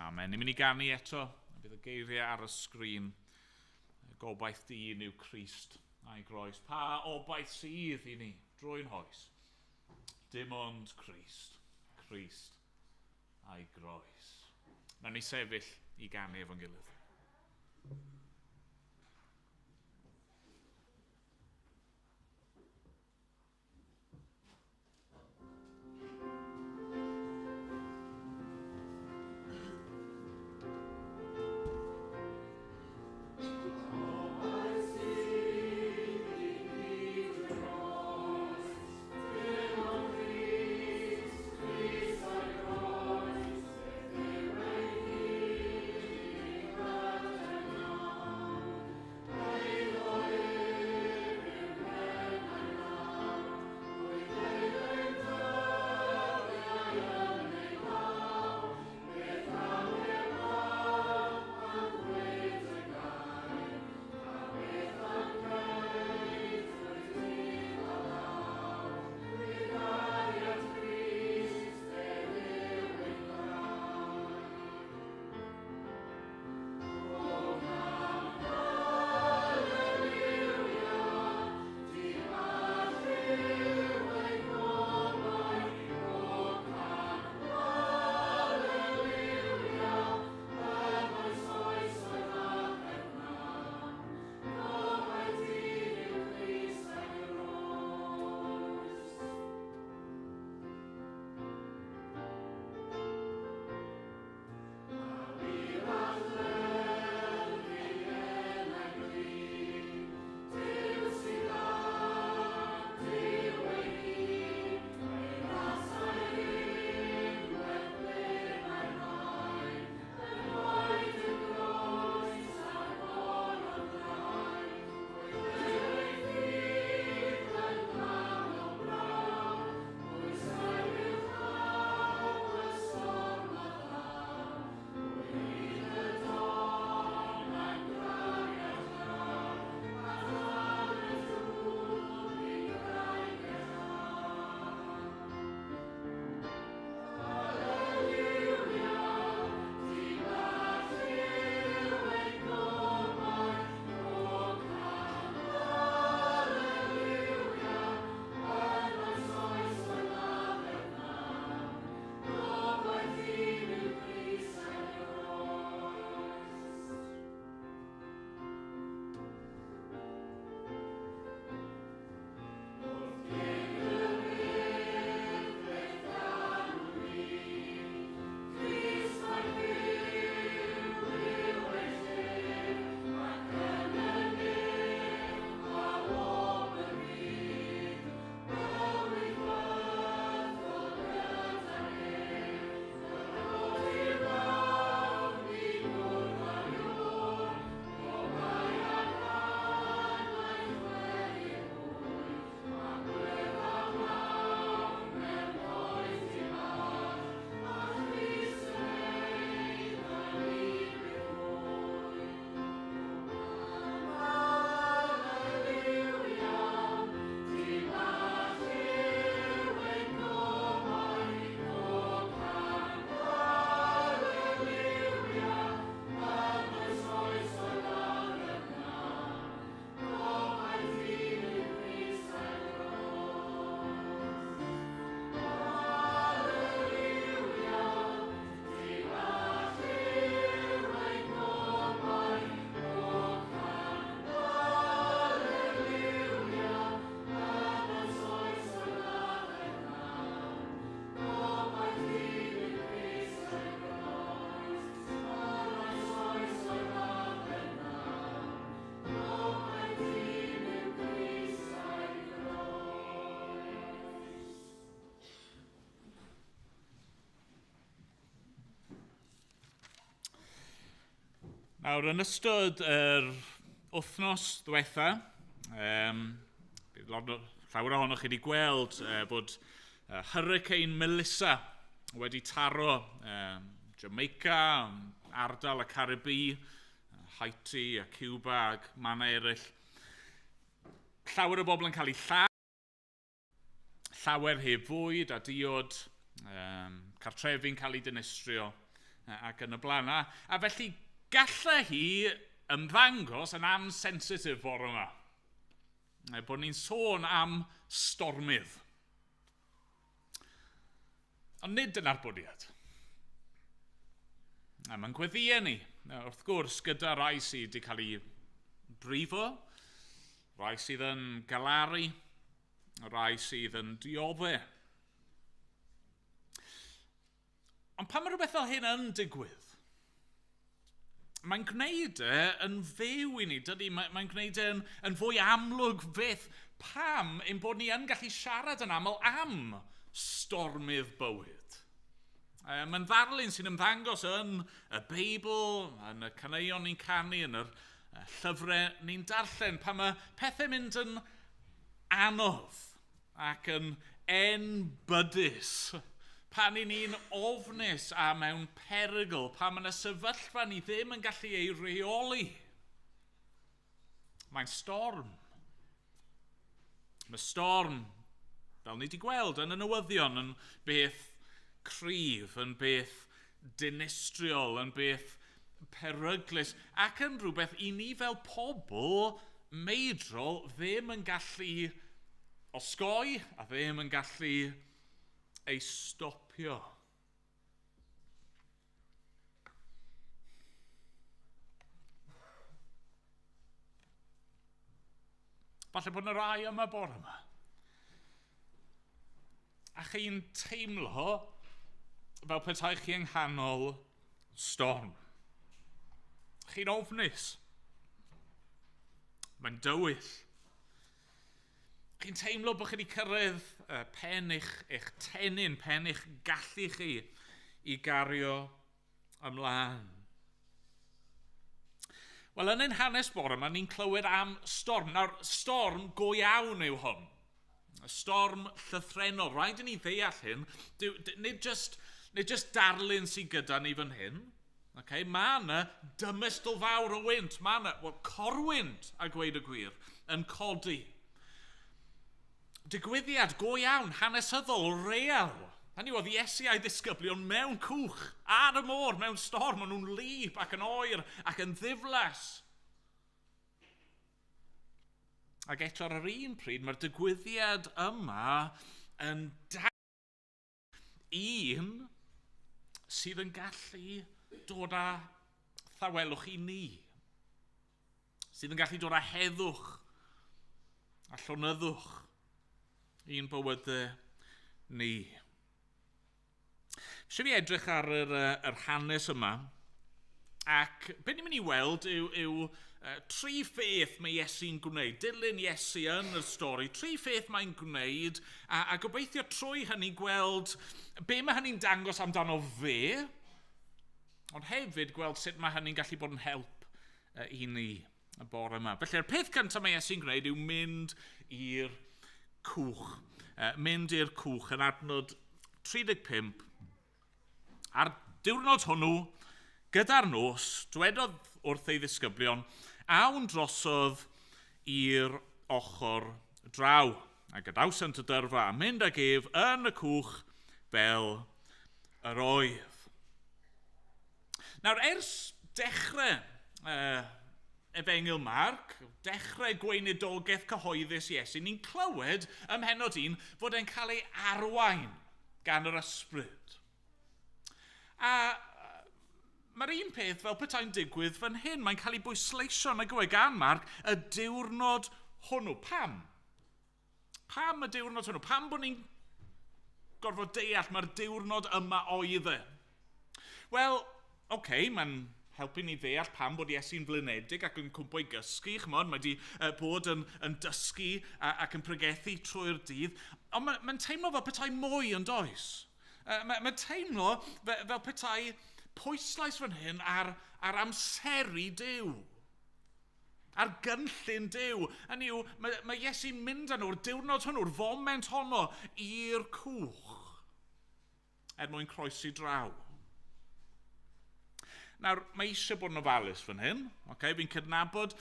B: Amen. Ni'n mynd i ganu eto. Bydd y geiriau ar y sgrin. Gobaith dyn yw Crist a'i groes. Pa obaith sydd i ni drwy'n hoes? Dim ond Crist. Crist a'i groes. Nawn ni sefyll i ganu efo'n gilydd.
D: Christ,
B: Nawr, yn ystod yr wythnos ddiwetha, bydd llawer ohonoch chi wedi gweld bod Hurricane Melissa wedi taro Jamaica, ardal y Caribi, Haiti a Cuba ac mannau eraill. Llawer o bobl yn cael eu lladd, llawer heb fwyd a diod, cartrefi'n cael eu dinistrio ac yn y blaen. A felly gallai hi ymddangos yn ansensitif bore yma. Bod ni'n sôn am stormydd. Ond nid dyna'r bwriad. A mae'n gweddïau ni, wrth gwrs, gyda rai sydd wedi cael eu brifo, rai sydd yn galaru, rai sydd yn dioddef. Ond pan mae rhywbeth fel hyn yn digwydd, mae'n gwneud e yn fyw i ni, dydy? Mae'n gwneud e yn fwy amlwg fyth pam ein bod ni yn gallu siarad yn aml am stormydd bywyd. Mae'n ddarlun sy'n ymddangos yn y Beibl, yn y caneuon ni'n canu, yn yr llyfrau ni'n darllen, pan mae pethau'n mynd yn anodd ac yn enbydus, pan i ni'n ofnus a mewn perygl, pan mae yna sefyllfa ni ddim yn gallu ei reoli. Mae'n storm. Mae storm, fel ni wedi gweld yn y newyddion, yn beth cryf, yn beth dinistriol, yn beth peryglus, ac yn rhywbeth i ni fel pobl meidrol ddim yn gallu osgoi a ddim yn gallu ei stopio. Falle bod yna rai yma bore yma. A chi'n teimlo fel petai chi yng nghanol storm. Chi'n ofnus. Mae'n dywyll. Chi'n teimlo bod chi wedi cyrraedd pen eich tennyn, pen eich gallu chi i gario ymlaen. Wel, yn ein hanes bore yma, ni'n clywed am storm. Nawr, storm go iawn yw hwn. Storm llythrennol. Rhaid i ni ddeall hyn. Nid just darlun sydd gyda ni fan hyn. Okay? Mae yna dymestl fawr o wynt. Mae yna, well, corwynt, a gweud y gwir, yn codi. Digwyddiad go iawn, hanesyddol, real. Hynny oedd Iesu a'i ddisgyblion mewn cwch, ar y môr, mewn storm, o'n nhw'n wlyb ac yn oer ac yn ddiflas. Ac eto ar yr un pryd, mae'r digwyddiad yma yn un sydd yn gallu dod â thawelwch i ni, sydd yn gallu dod â heddwch a llonyddwch i'n bywydau ni. Eisiau fi edrych ar yr hanes yma, ac be ni'n mynd i weld yw tri pheth mae Iesu'n gwneud, dilyn Iesu yn y stori, tri pheth mae'n gwneud, a gobeithio trwy hynny gweld be mae hynny'n dangos amdano fe, ond hefyd gweld sut mae hynny'n gallu bod yn help i ni y bore yma. Felly'r peth cyntaf mae Iesu'n gwneud yw mynd i'r cwch. Mynd i'r cwch yn adnod 35. A'r diwrnod hwnnw, gyda'r nos, dwedodd wrth ei ddisgyblion, awn drosodd i'r ochr draw. A gadawsant y dyrfa a mynd ag ef yn y cwch fel yr oedd. Nawr, ers dechrau Efengyl Marc, dechrau gweinidogaeth cyhoeddus Iesu, ni'n clywed ym mhennod 1 fod e'n cael ei arwain gan yr ysbryd. A mae'r un peth fel petai'n digwydd fan hyn. Mae'n cael ei bwysleisio yn y gwe gan Marc y diwrnod hwnnw. Pam? Pam y diwrnod hwnnw? Pam bod ni'n gorfod deall mae'r diwrnod yma oedd e? Wel, okay, mae'n helpu ni ddeall pam bod Iesu'n flinedig ac yn cwmpo i gysgu, ch'mod, mae wedi bod yn dysgu ac yn pregethu trwy'r dydd, ond mae'n teimlo fel petai mwy yn does. Mae'n teimlo fel petai pwyslais fan hyn ar amseru Duw. Ar gynllun Duw. Hynny yw, mae Iesu'n mynd â nhw'r diwrnod hwnnw'r foment honno, i'r cwch, er mwyn croesi draw. Nawr, mae eisiau bod yn ofalus fan hyn. Okay? Fi'n cydnabod,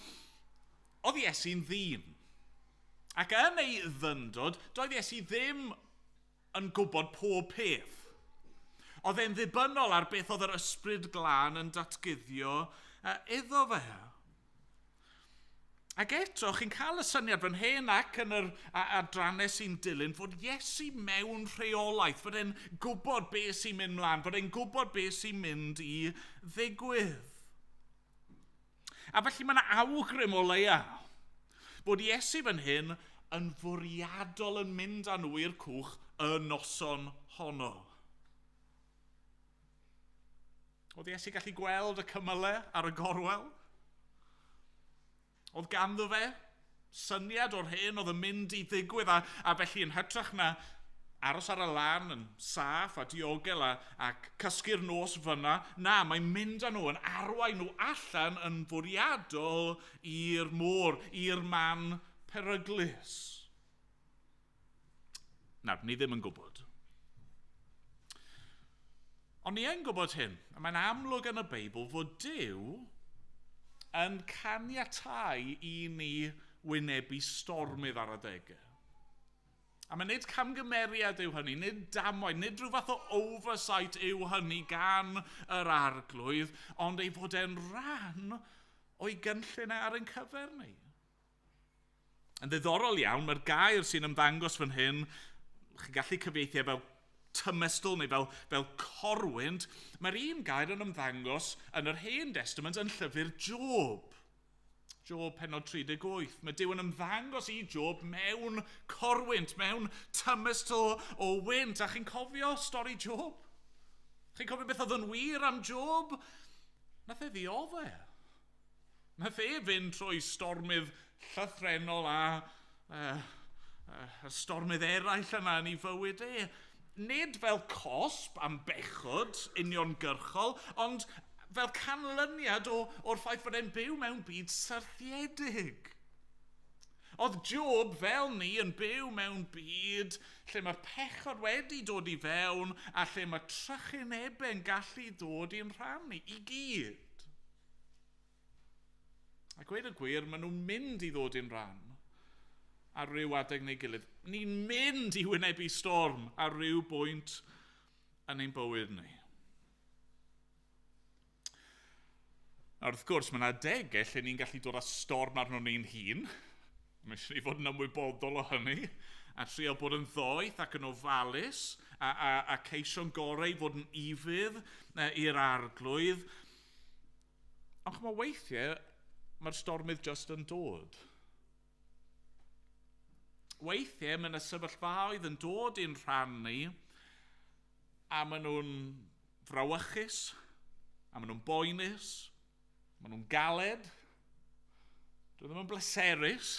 B: oedd Iesu'n ddyn. Ac yn ei ddyndod, doedd Iesu ddim yn gwybod pob peth. Oedd e'n ddibynnol ar beth oedd yr Ysbryd Glân yn datguddio iddo fe. Ac eto, chi'n cael y syniad fan hyn ac yn yr adrannau sy'n dilyn fod Iesu mewn rheolaeth, fod e'n gwybod beth sy'n mynd mlaen, fod e'n gwybod beth sy'n mynd i ddigwydd. A felly mae yna awgrym o leia bod Iesu fan hyn yn fwriadol yn mynd â nhw i'r cwch y noson honno. Oedd Iesu gallu gweld y cymylau ar y gorwel? Oedd ganddo fe syniad o'r hyn oedd yn mynd i ddigwydd a felly yn hytrach na aros ar y lan yn saff a diogel a cysgu'r nos fyna, na, mae'n mynd â nhw, yn arwain nhw allan yn fwriadol i'r môr, i'r man peryglus. Nawr, ni ddim yn gwybod. Ond ni yn gwybod hyn, a mae'n amlwg yn y Beibl fod Duw yn caniatáu i ni wynebu stormydd ar adegau. A mae nid camgymeriad yw hynny, nid damwain, nid rhyw fath o oversight yw hynny gan yr Arglwydd, ond ei fod e'n rhan o'i gynllun ar ein cyfer ni. Yn ddiddorol iawn, mae'r gair sy'n ymddangos fan hyn, chi'n gallu cyfieithu fel tymestl neu fel corwynt, mae'r un gair yn ymddangos yn yr Hen Testament yn llyfr Job. Job pennod 38. Mae Duw yn ymddangos i Job mewn corwynt, mewn tymestl o wynt. A chi'n cofio stori Job? Chi'n cofio beth oedd yn wir am Job? Nath e ddiodde. Nath e fynd trwy stormydd llythrennol a stormydd eraill yna yn ei fywyd e. Nid fel cosb am bechod uniongyrchol, ond fel canlyniad o'r ffaith fod e'n byw mewn byd syrthiedig. Oedd Job fel ni yn byw mewn byd lle mae pechod wedi dod i fewn a lle mae trychinebau'n gallu dod i'n rhan ni i gyd. A gweud y gwir, maen nhw'n mynd i ddod i'n rhan ar ryw adeg neu gilydd. Ni'n mynd i wynebu storm ar ryw bwynt yn ein bywyd ni. Nawr, wrth gwrs, mae yna adegau lle ni'n gallu dod â storm arno ni'n hun. Mae eisiau ni fod yn ymwybodol o hynny, a trio bod yn ddoeth ac yn ofalus, a ceisio'n gorau i fod yn ufudd i'r Arglwydd. Ond ch'mo', weithiau, mae'r stormydd just yn dod. Weithiau, mae yna sefyllfaoedd yn dod i'n rhan ni, a maen nhw'n frawychus, a maen nhw'n boenus, maen nhw'n galed, dwi ddim yn bleserus.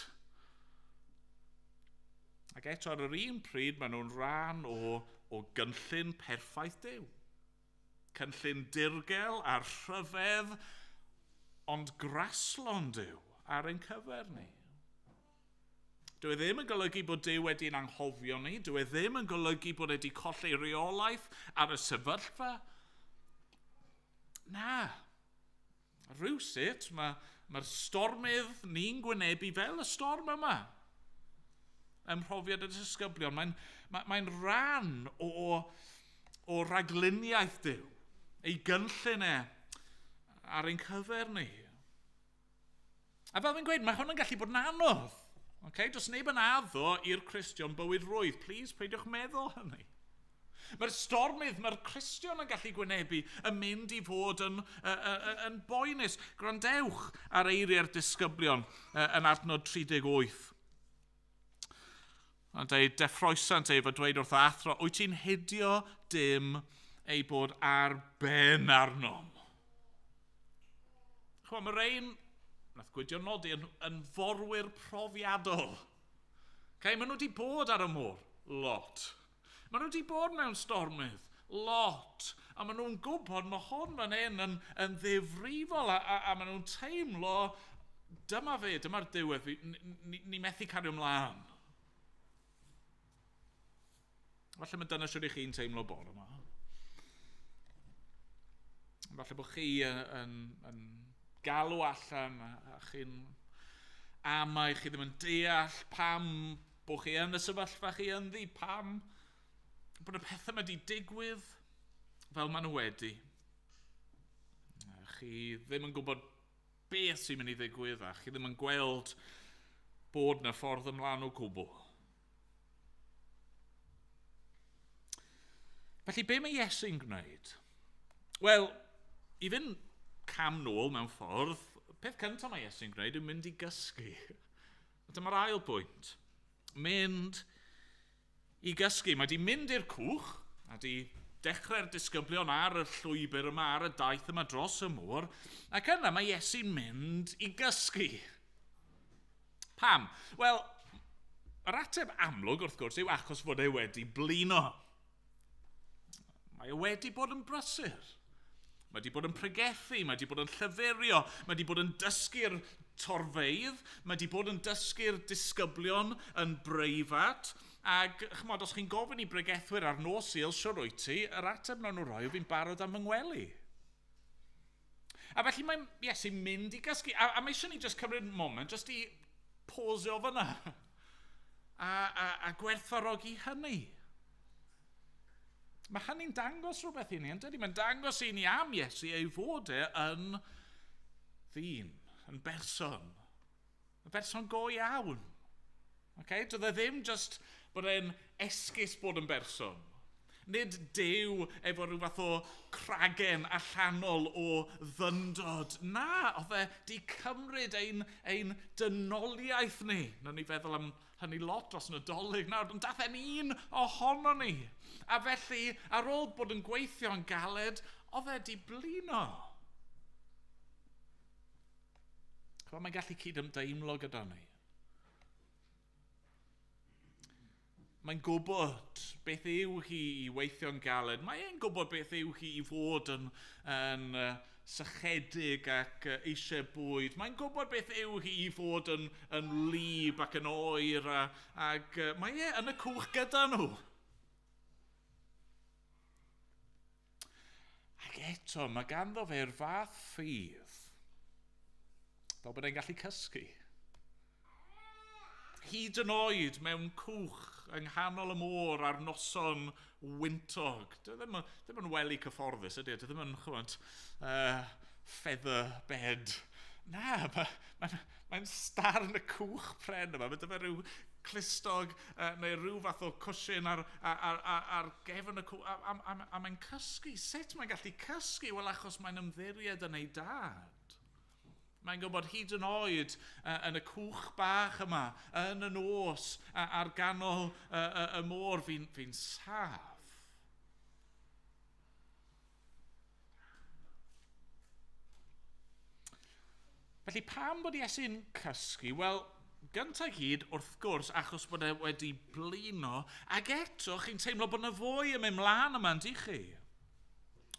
B: Ac eto ar yr un pryd, maen nhw'n rhan o gynllun perffaith Duw. Cynllun dirgel a rhyfedd, ond graslon Duw ar ein cyfer ni. Dyw e ddim yn golygu bod Duw wedi'n anghofio ni. Dyw e ddim yn golygu bod e wedi colli reolaeth ar y sefyllfa. Na. Rhywsut, mae'r stormydd ni'n gwynebu fel y storm yma. Ym mhrofiad y disgyblion, mae'n rhan o ragluniaeth Duw, ei gynllun e ar ein cyfer ni. A fel fi'n gweud, mae hwn yn gallu bod yn anodd. Okay? Does neb yn addo i'r Cristion bywyd rwydd. Please, peidiwch meddwl hynny. Mae'r stormydd, mae'r Cristion yn gallu gwynebu yn mynd i fod yn boenus. Gwrandewch ar eiriau'r disgyblion yn adnod 38. Mae'n dweud, deffroesant ef a dweud wrth athro, wyt ti'n hidio dim ei bod ar ben arnom. Chwa, mae rhain, nath Gwydion nodi, yn forwyr profiadol. Okay, maen nhw wedi bod ar y môr, lot. Maen nhw wedi bod mewn stormydd, Lot. A maen nhw'n gwybod mae hwn fan hyn yn ddifrifol a maen nhw'n teimlo, dyma fe, dyma'r diwedd, ni methu cario ymlaen. Falle mae dyna shwt i chi'n teimlo bore yma. Falle bod chi yn galw allan a chi'n amau, chi ddim yn deall pam bod chi yn y sefyllfa chi ynddi, pam bod y pethau yma wedi digwydd fel maen nhw wedi. Chi ddim yn gwybod beth sy'n mynd i ddigwydd a chi ddim yn gweld bod na ffordd ymlaen o gwbl. Felly, be mae Iesu'n gwneud? Wel, i fynd cam nôl mewn ffordd, peth cyntaf mae Iesu'n gwneud yw mynd i gysgu. A dyma'r ail bwynt. Mynd i gysgu. Mae di mynd i'r cwch, a di dechrau'r disgyblion ar y llwybr yma, ar y daith yma dros y môr, ac yna mae Iesu'n mynd i gysgu. Pam? Wel, yr ateb amlwg, wrth gwrs, yw achos fod e wedi blino. Mae e wedi bod yn brysur. Mae wedi bod yn pregethu, mae wedi bod yn llyfurio, mae wedi bod yn dysgu'r torfeydd, mae wedi bod yn dysgu'r disgyblion yn breifat. Ac, ch'mod, os chi'n gofyn i bregethwyr ar nos Sul, siwr wyt ti, yr ateb nawn nhw roi yw fi'n barod am fy ngwely. A felly mae Iesu'n mynd i gysgu. A mae eisiau ni just cymryd moment, just i pausio fyna. A gwerthfawrogi hynny. Mae hynny'n dangos rhywbeth i ni, yn dydi? Mae'n dangos i ni am Iesu ei fod e yn ddyn, yn berson. Yn berson go iawn. Okay? Doedd e ddim just bod e'n esgus bod yn berson. Nid Duw efo rhyw fath o cragen allanol o ddyndod. Na, oedd e di cymryd ein dynoliaeth ni. Nawn ni feddwl am hynny lot dros Nadolig nawr, ond dath e'n un ohono ni. A felly, ar ôl bod yn gweithio'n galed, oedd e di blino. Ch'mod, mae'n gallu cydymdeimlo gyda ni. Mae'n gwybod beth yw hi i weithio'n galed. Mae e'n gwybod beth yw hi i fod yn sychedig ac eisiau bwyd. Mae'n gwybod beth yw hi i fod yn wlyb ac yn oer ac mae e yn y cwch gyda nhw. Ac eto, mae ganddo fe'r fath ffydd fel bod e'n gallu cysgu. Hyd yn oed mewn cwch yng nghanol y môr ar noson wyntog. Dyw e ddim yn wely cyfforddus, ydy e? Dyw e ddim yn, ch'mod, feather bed. Na, mae'n starn y cwch pren yma. Mae dyma rhyw clustog neu rhyw fath o cwshin ar gefn y cwch. A mae'n cysgu. Sut mae'n gallu cysgu? Wel, achos mae'n ymddiried yn ei dad. Mae'n gwybod hyd yn oed yn y cwch bach yma, yn y nos, ar ganol y môr, fi'n saff. Felly pam bod Iesu'n cysgu? Wel, gyntaf hyd, wrth gwrs, achos bod e wedi blino, ac eto chi'n teimlo bod yna fwy yn mynd mlaen yma, yndych chi?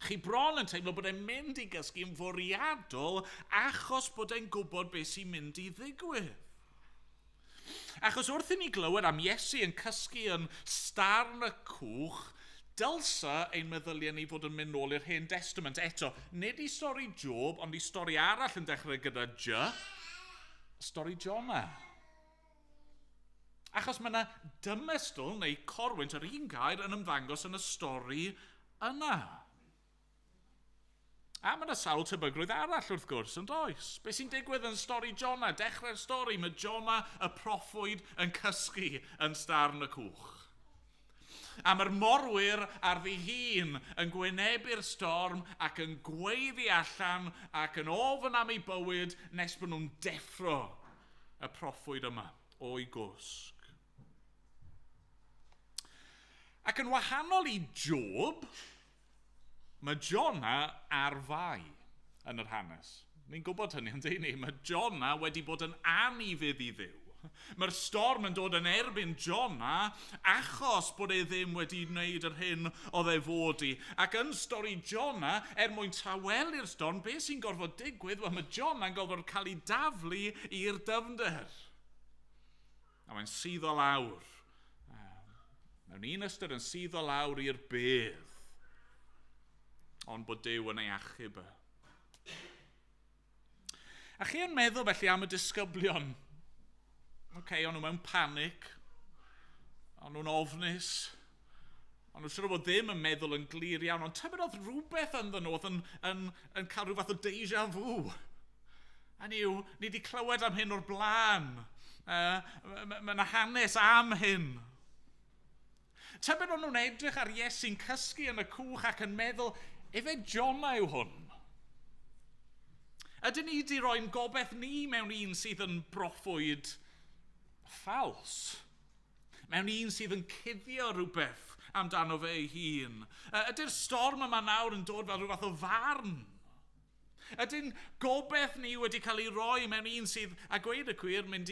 B: Chi bron yn teimlo bod e'n mynd i gysgu'n fwriadol achos bod e'n gwybod beth sy'n mynd i ddigwydd. Achos wrth i ni glywed am Iesu yn cysgu yn starn y cwch, dylsa ein meddyliau ni fod yn mynd nôl i'r Hen Testament. Eto, nid i stori Job, ond i stori arall yn dechrau gyda J, stori Jonah. Achos mae yna dymestl neu corwynt, yr un gair, yn ymddangos yn y stori yna. A mae yna sawl tebygrwydd arall wrth gwrs, yn does? Be sy'n digwydd yn stori Jonah? Dechrau'r stori, mae Jonah y proffwyd yn cysgu yn starn y cwch. A mae'r morwyr ar ddihun yn gwynebu'r storm ac yn gweiddi allan ac yn ofyn am ei bywyd nes bod nhw'n deffro y proffwyd yma o'i gwsg. Ac yn wahanol i Job, mae Jonah ar fai yn yr hanes. Ni'n gwybod hynny, ond ni. Mae Jonah wedi bod yn anufudd i Dduw. Mae'r storm yn dod yn erbyn Jona achos bod e ddim wedi wneud yr hyn oedd e fod i. Ac yn stori Jona, er mwyn tawelu'r storm, beth sy'n gorfod digwydd? Wel, mae Jona'n gorfod cael ei daflu i'r dyfnder. A mae'n suddo lawr. Mewn un ystyr yn suddo lawr i'r bedd. Ond bod Duw yn ei achub e. A chi yn meddwl felly am y disgyblion? Okay, o'n nhw mewn panic, o'n nhw'n ofnus, o'n nhw'n siŵr o fod ddim yn meddwl yn glir iawn, ond tybed oedd rhywbeth ynddyn nhw oedd yn cael rhyw fath o déjà vu. Hynny yw, ni wedi clywed am hyn o'r blaen. Mae yna hanes am hyn. Tybed o'n nhw'n edrych ar Iesu'n cysgu yn y cwch ac yn meddwl, efe Jona yw hwn? Ydyn ni wedi roi'n gobeith ni mewn un sydd yn broffwyd ffals? Mewn un sydd yn cuddio rhywbeth amdano fe ei hun? Ydy'r storm yma nawr yn dod fel rhyw fath o farn? Ydy'n gobeith ni wedi cael ei roi mewn un sydd, a gweud y gwir, mynd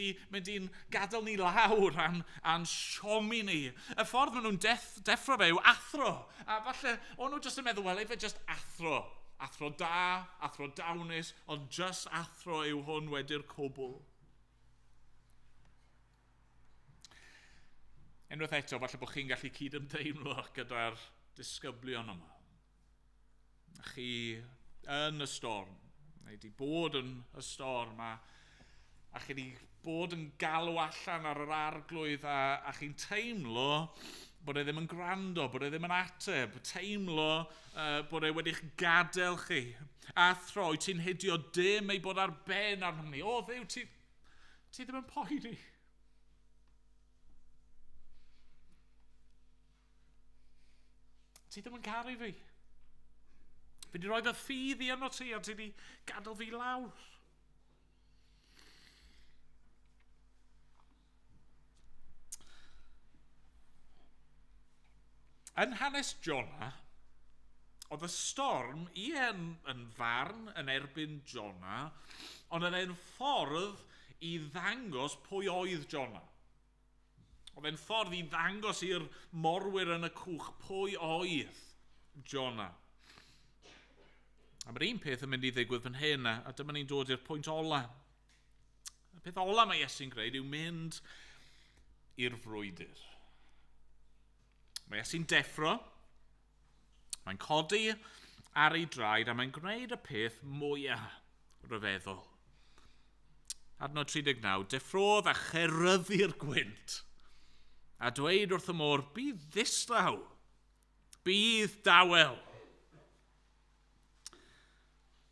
B: i'n gadael ni lawr a'n siomi ni? Y ffordd maen nhw'n deffro fe yw athro. A falle, o'n nhw jyst yn meddwl, wel, efe jyst athro. Athro da, athro dawnus, ond jyst athro yw hwn wedi'r cwbl. Unwaith eto, falle bod chi'n gallu cydymdeimlo gyda'r disgyblion yma. Chi yn y storm, neu wedi bod yn y storm, a chi wedi bod yn galw allan ar yr arglwydd, a chi'n teimlo bod e ddim yn gwrando, bod e ddim yn ateb, teimlo bod e wedi'ch gadael chi. A throi, ti'n hidio dim ei bod ar ben arnom ni. O Dduw, ti ddim yn poeni. Ti ddim yn caru fi. Fi wedi rhoi fy ffydd i yno ti a ti wedi gadael fi lawr. Yn hanes Jona, oedd y storm ie yn farn yn erbyn Jona, ond oedd e'n ffordd i ddangos pwy oedd Jona. Oedd e'n ffordd i ddangos i'r morwyr yn y cwch pwy oedd Jona. A mae'r un peth yn mynd i ddigwydd fan hyn, a dyma ni'n dod i'r pwynt ola. Y peth ola mae Iesu'n gwneud yw mynd i'r frwydr. Mae Iesu'n deffro, mae'n codi ar ei draed, a mae'n gwneud y peth mwyaf rhyfeddol. Adnod 39, deffrodd a cheryddu'r gwynt, a dweud wrth y môr, bydd ddistaw, bydd dawel.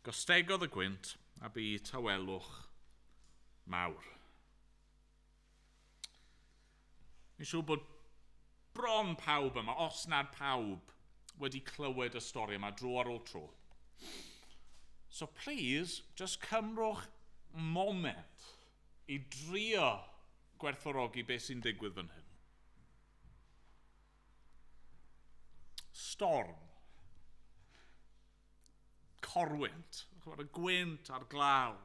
B: Gostegodd y gwynt a bu tawelwch mawr. Fi'n siŵr bod bron pawb yma, os nad pawb, wedi clywed y stori yma dro ar ôl tro. So please, just cymrwch moment i drio gwerthfawrogi beth sy'n digwydd fan hyn. Storm. Corwynt. Y gwynt a'r glaw.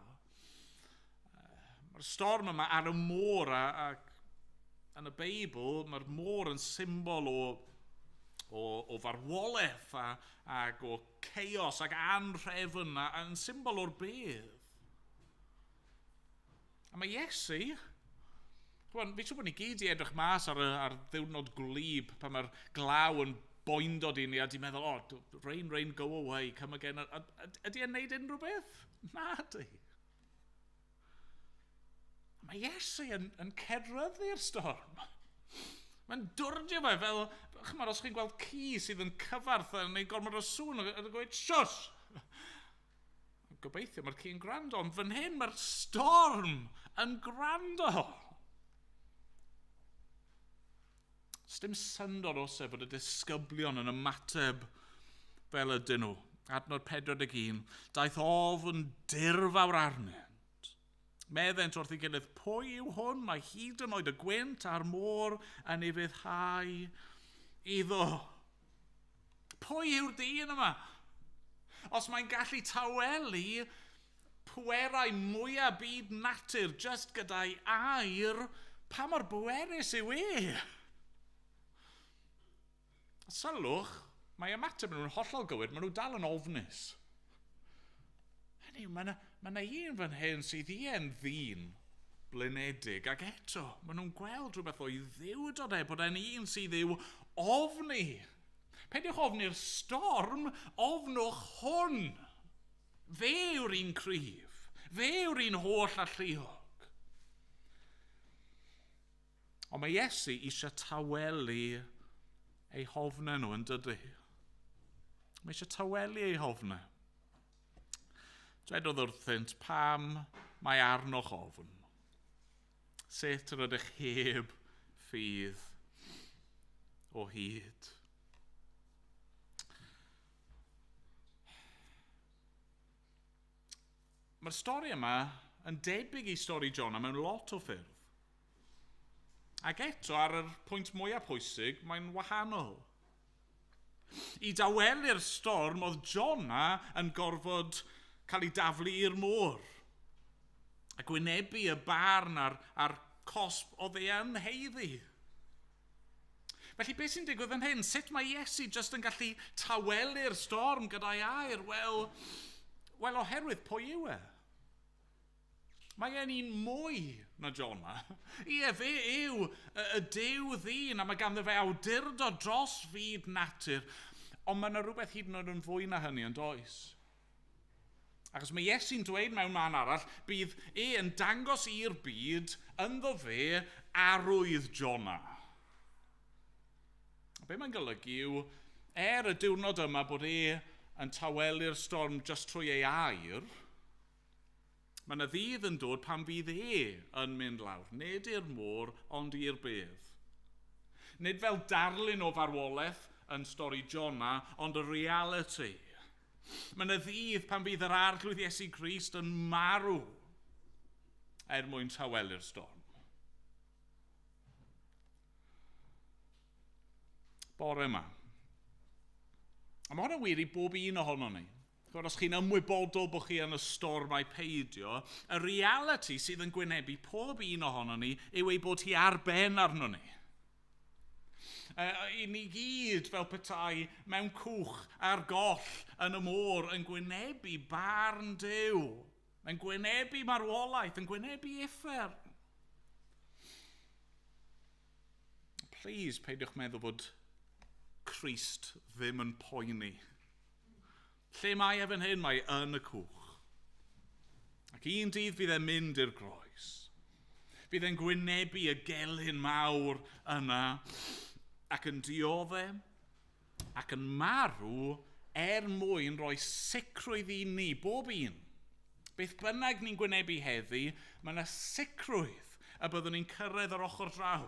B: Mae'r storm yma ar y môr ac yn y Beibl, mae'r môr yn symbol o farwolaeth ac o chaos ac anhrefn a yn symbol o'r bedd. A mae Iesu, fi'n siŵr bod ni gyd i edrych mas ar ddiwrnod gwlyb pan mae'r glaw yn boendod i ni a di meddwl, oh, rain, rain, go away, come again. Ydy e'n neud unrhyw beth? Na di. Mae Iesu yn ceryddu'r storm. Mae'n dwrdio fe fel, chymod, os chi'n gweld ci sydd yn cyfarth a neud gormod o sŵn yn gweud, shush! Gobeithio mae'r ci'n gwrando, ond fan hyn mae'r storm yn gwrando. Sdim syndod os e fod y disgyblion yn ymateb fel ydyn nhw. Adnod 41, daeth ofn dirfawr arnynt. Meddent wrth ei gilydd, pwy yw hwn? Mae hyd yn oed y gwynt a'r môr yn ei ufuddhau iddo. Pwy yw'r dyn yma? Os mae'n gallu tawelu, pwerau mwyaf byd natur just gyda'i air, pa mor bwerus yw e? Sylwch, mae ymateb nhw'n hollol gywir, maen nhw dal yn ofnus. Hynny yw, mae yna un fan hyn sydd ie'n ddyn blinedig, ac eto, maen nhw'n gweld rhywbeth o'i ddiwdod e, bod e'n un sydd i'w ofni. Peidiwch ofni'r storm, ofnwch hwn. Fe yw'r un cryf. Fe yw'r un holl alluog. Ond mae Iesu eisiau tawelu eu hofnau nhw yn dydy. Mae eisiau tawelu eu hofnau. Dwedodd wrthynt, pam mae arnoch ofn? Sut yr ydych heb ffydd o hyd? Mae'r stori yma yn debyg i stori Jonah mewn lot o ffyrdd. Ac eto, ar yr pwynt mwyaf pwysig, mae'n wahanol. I dawelu'r storm, oedd Jonah yn gorfod cael ei daflu i'r môr. A gwynebu y barn a'r cosb oedd ei yn heiddi. Felly beth sy'n digwydd yn hyn? Sut mae Iesu jyst yn gallu tawelu'r storm gyda'i air? Wel, oherwydd pwy yw e? Mae e'n un mwy na Jonah. Ie, fe yw y Duw ddyn, a mae ganddo fe awdurdod dros fyd natur. Ond mae yna rhywbeth hyd yn oed yn fwy na hynny, yn does? Achos mae Iesu'n dweud mewn man arall, bydd e yn dangos i'r byd ynddo fe arwydd Jonah. A be mae'n golygu yw, er y diwrnod yma bod e yn tawelu'r storm just trwy ei air, mae yna ddydd yn dod pan fydd e yn mynd lawr, nid i'r môr, ond i'r bedd. Nid fel darlun o farwolaeth yn stori Jonah, ond y reality. Mae yna ddydd pan fydd yr Arglwydd Iesu Grist yn marw er mwyn tawelu'r storm. Bore yma. A mae hwnna'n wir i bob un ohono ni. Chymod, os chi'n ymwybodol bod chi yn y storm ai peidio, y reality sydd yn gwynebu pob un ohono ni yw ei bod hi ar ben arno ni. I ni gyd fel petai mewn cwch ar goll yn y môr yn gwynebu barn Duw, yn gwynebu marwolaeth, yn gwynebu uffern. Please, peidiwch meddwl bod Crist ddim yn poeni. Lle mae e fan hyn? Mae yn y cwch. Ac un dydd fydd e'n mynd i'r groes. Bydd e'n gwynebu y gelyn mawr yna ac yn dioddef ac yn marw er mwyn rhoi sicrwydd i ni, bob un. Beth bynnag ni'n gwynebu heddi, mae yna sicrwydd y byddwn ni'n cyrraedd yr ochr draw.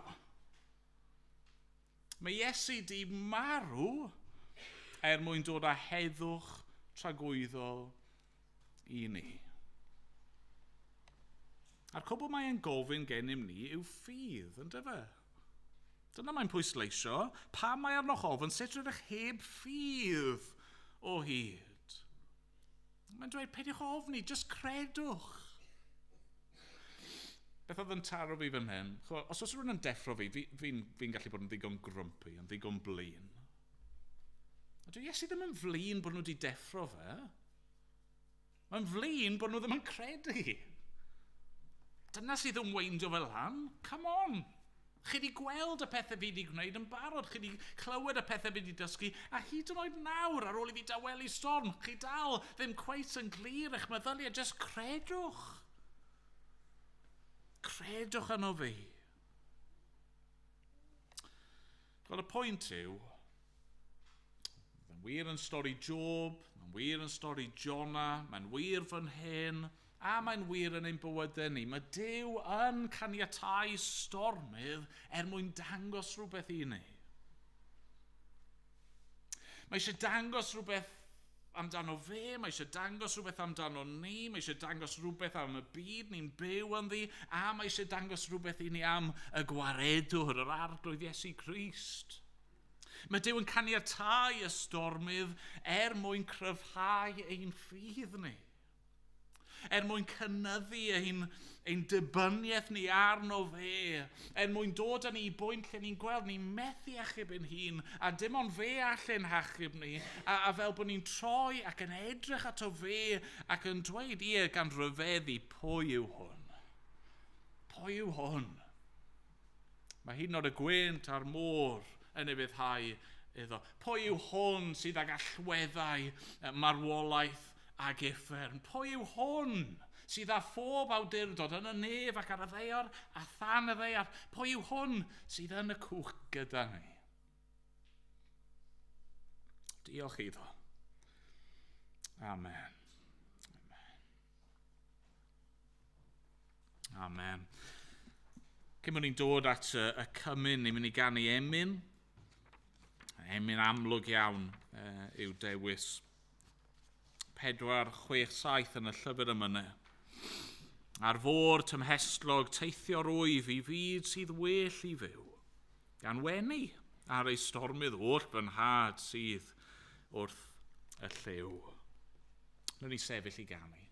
B: Mae Iesu di marw er mwyn dod â heddwch tragwyddol i ni. A'r cwbl mae'n gofyn gennym ni yw ffydd, yndyfe? Dyna mae'n pwysleisio. Pam mae arnoch ofn, sut rydych heb ffydd o hyd? Mae'n dweud, peidiwch ofni, just credwch. Beth oedd yn taro fi fan hyn? Os oes rhywun yn deffro fi, fi'n gallu bod yn ddigon grumpy, yn ddigon blin. A dwi Iesu ddim yn flin bod nhw wedi deffro fe. Mae'n flin bod nhw ddim yn credu. Dyna sydd yn weindio fel lan. Come on. Chi wedi gweld y pethau fi wedi gwneud yn barod. Chi wedi clywed y pethau fi wedi dysgu. A hyd yn oed nawr, ar ôl i fi dawelu storm, chi dal ddim cweit yn glir eich meddyliau. Just credwch. Credwch yno fi. Wel, y pwynt yw, mae'n wir yn stori Job, mae'n wir yn stori Jonah, mae'n wir fan hyn, a mae'n wir yn ein bywydau ni. Mae Duw yn caniatáu stormydd er mwyn dangos rhywbeth i ni. Mae eisiau dangos rhywbeth amdano fe, mae eisiau dangos rhywbeth amdano ni, mae eisiau dangos rhywbeth am y byd ni'n byw ynddi, a mae eisiau dangos rhywbeth i ni am y gwaredwr, yr Arglwydd Iesu Grist. Mae Duw yn caniatáu y stormydd er mwyn cryfhau ein ffydd ni. er mwyn cynyddu ein dibyniaeth ni arno fe, er mwyn dod â ni i bwynt lle ni'n gweld ni'n methu achub ein hun, a dim ond fe allen hachub ni, a fel bod ni'n troi ac yn edrych ato fe ac yn dweud, ie, gan ryfeddu, pwy yw hwn? Pwy yw hwn? Mae hyd yn oed y gwynt a'r môr yn ufuddhau iddo. Pwy yw hwn sydd ag allweddau marwolaeth ag uffern? Pwy yw hwn sydd â phob awdurdod yn y nef ac ar y ddaear a than y ddaear? Pwy yw hwn sydd yn y cwch gyda ni? Diolch iddo. Amen. Amen. Amen. Cyn bod ni'n dod at y cymun, ni'n mynd i ganu emyn. Emyn amlwg iawn yw dewis. 4, 6, 7 yn y llyfr yma. Ar fôr tymhestlog teithio rwyf i fyd sydd well i fyw, gan wenu ar ei stormydd oll fy nhad sydd wrth y llyw. Wnawn ni sefyll i ganu.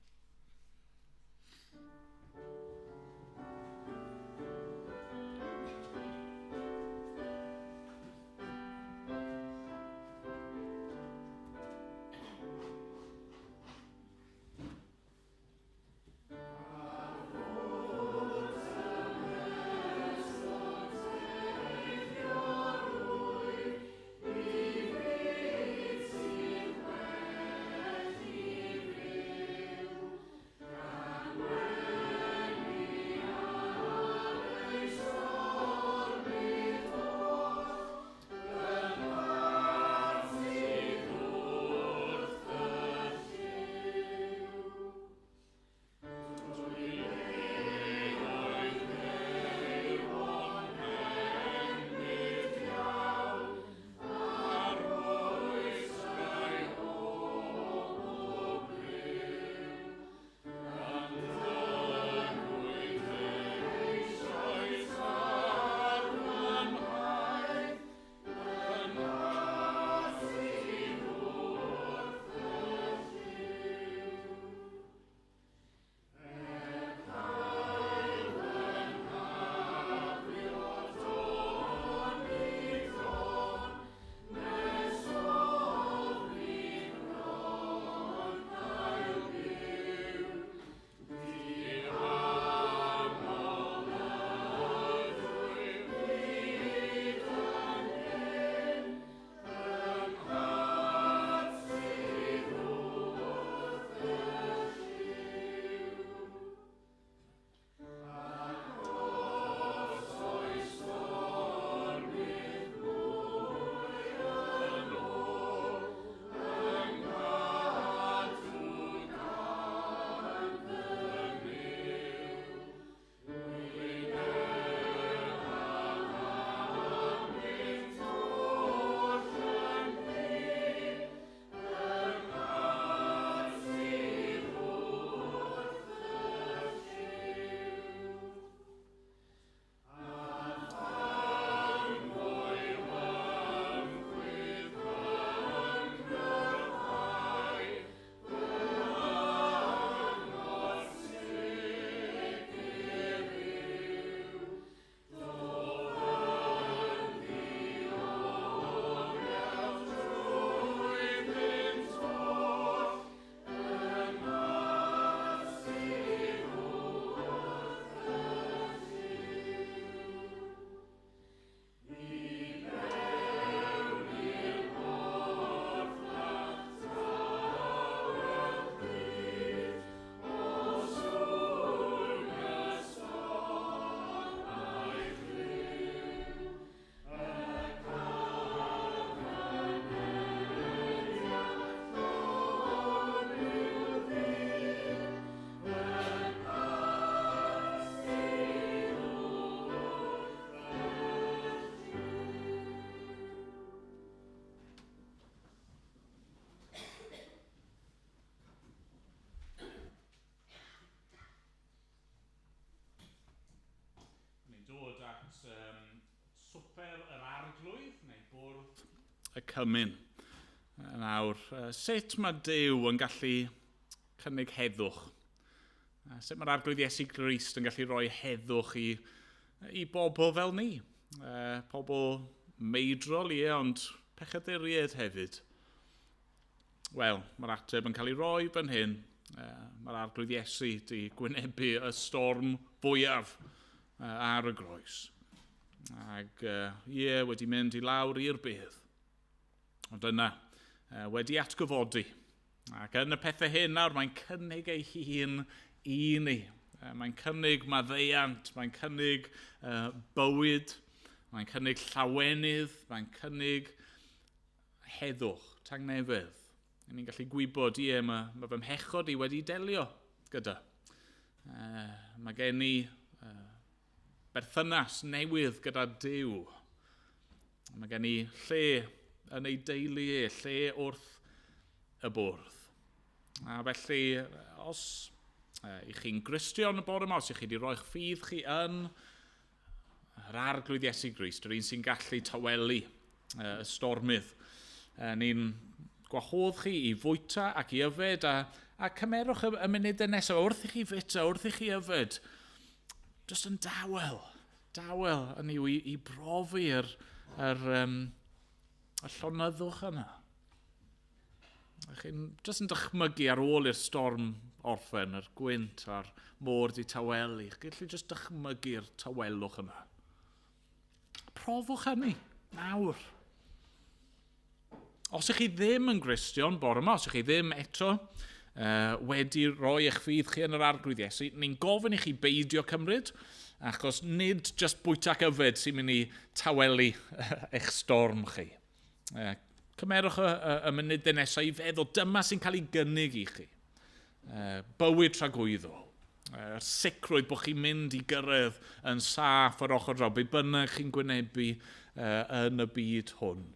B: Dod at swper yr arglwydd neu bwrdd y cymun. Nawr, sut mae Duw yn gallu cynnig heddwch? Sut mae'r Arglwydd Iesu Grist yn gallu rhoi heddwch i bobl fel ni? Pobl meidrol, ie, ond pechaduriaid hefyd. Wel, mae'r ateb yn cael ei roi fan hyn. Mae'r Arglwydd Iesu wedi gwynebu y storm fwyaf ar y groes. Ac ie, wedi mynd i lawr i'r bedd. Ond yna, wedi atgyfodi. Ac yn y pethau hyn nawr, mae'n cynnig ei hun i ni. Mae'n cynnig maddeuant, mae'n cynnig bywyd, mae'n cynnig llawenydd, mae'n cynnig heddwch, tangnefedd. Ni'n gallu gwybod, ie, mae fy mhechod i wedi delio gyda. Mae gen i berthynas newydd gyda Duw. Mae gen i lle yn ei deulu e, lle wrth y bwrdd. A felly, os i chi'n Gristion y bore yma, os i chi wedi roi'ch ffydd chi yn yr Arglwydd Iesu Grist, yr un sy'n gallu tawelu y stormydd, ni'n gwahodd chi i fwyta ac i yfed a cymerwch y munudau nesaf wrth i chi fwyta, wrth i chi yfed, jyst yn dawel, dawel yn yw i brofi'r y llonyddwch yna. Chi'n jyst yn dychmygu ar ôl i'r storm orffen, yr gwynt a'r môr di tawelu. Chi'n gallu jyst dychmygu'r tawelwch yna. Profwch hynny nawr. Os ych chi ddim yn Gristion bore yma, os ych chi ddim eto wedi rhoi eich ffydd chi yn yr Arglwydd Iesu, ni'n gofyn i chi beidio cymryd, achos nid jyst bwyta ac yfed sy'n mynd i tawelu eich storm chi. Cymerwch y munudau nesaf i feddwl, dyma sy'n cael ei gynnig i chi. Bywyd tragwyddol. Yr sicrwydd bod chi'n mynd i gyrraedd yn saff ar ochr draw, be bynnag chi'n gwynebu yn y byd hwn.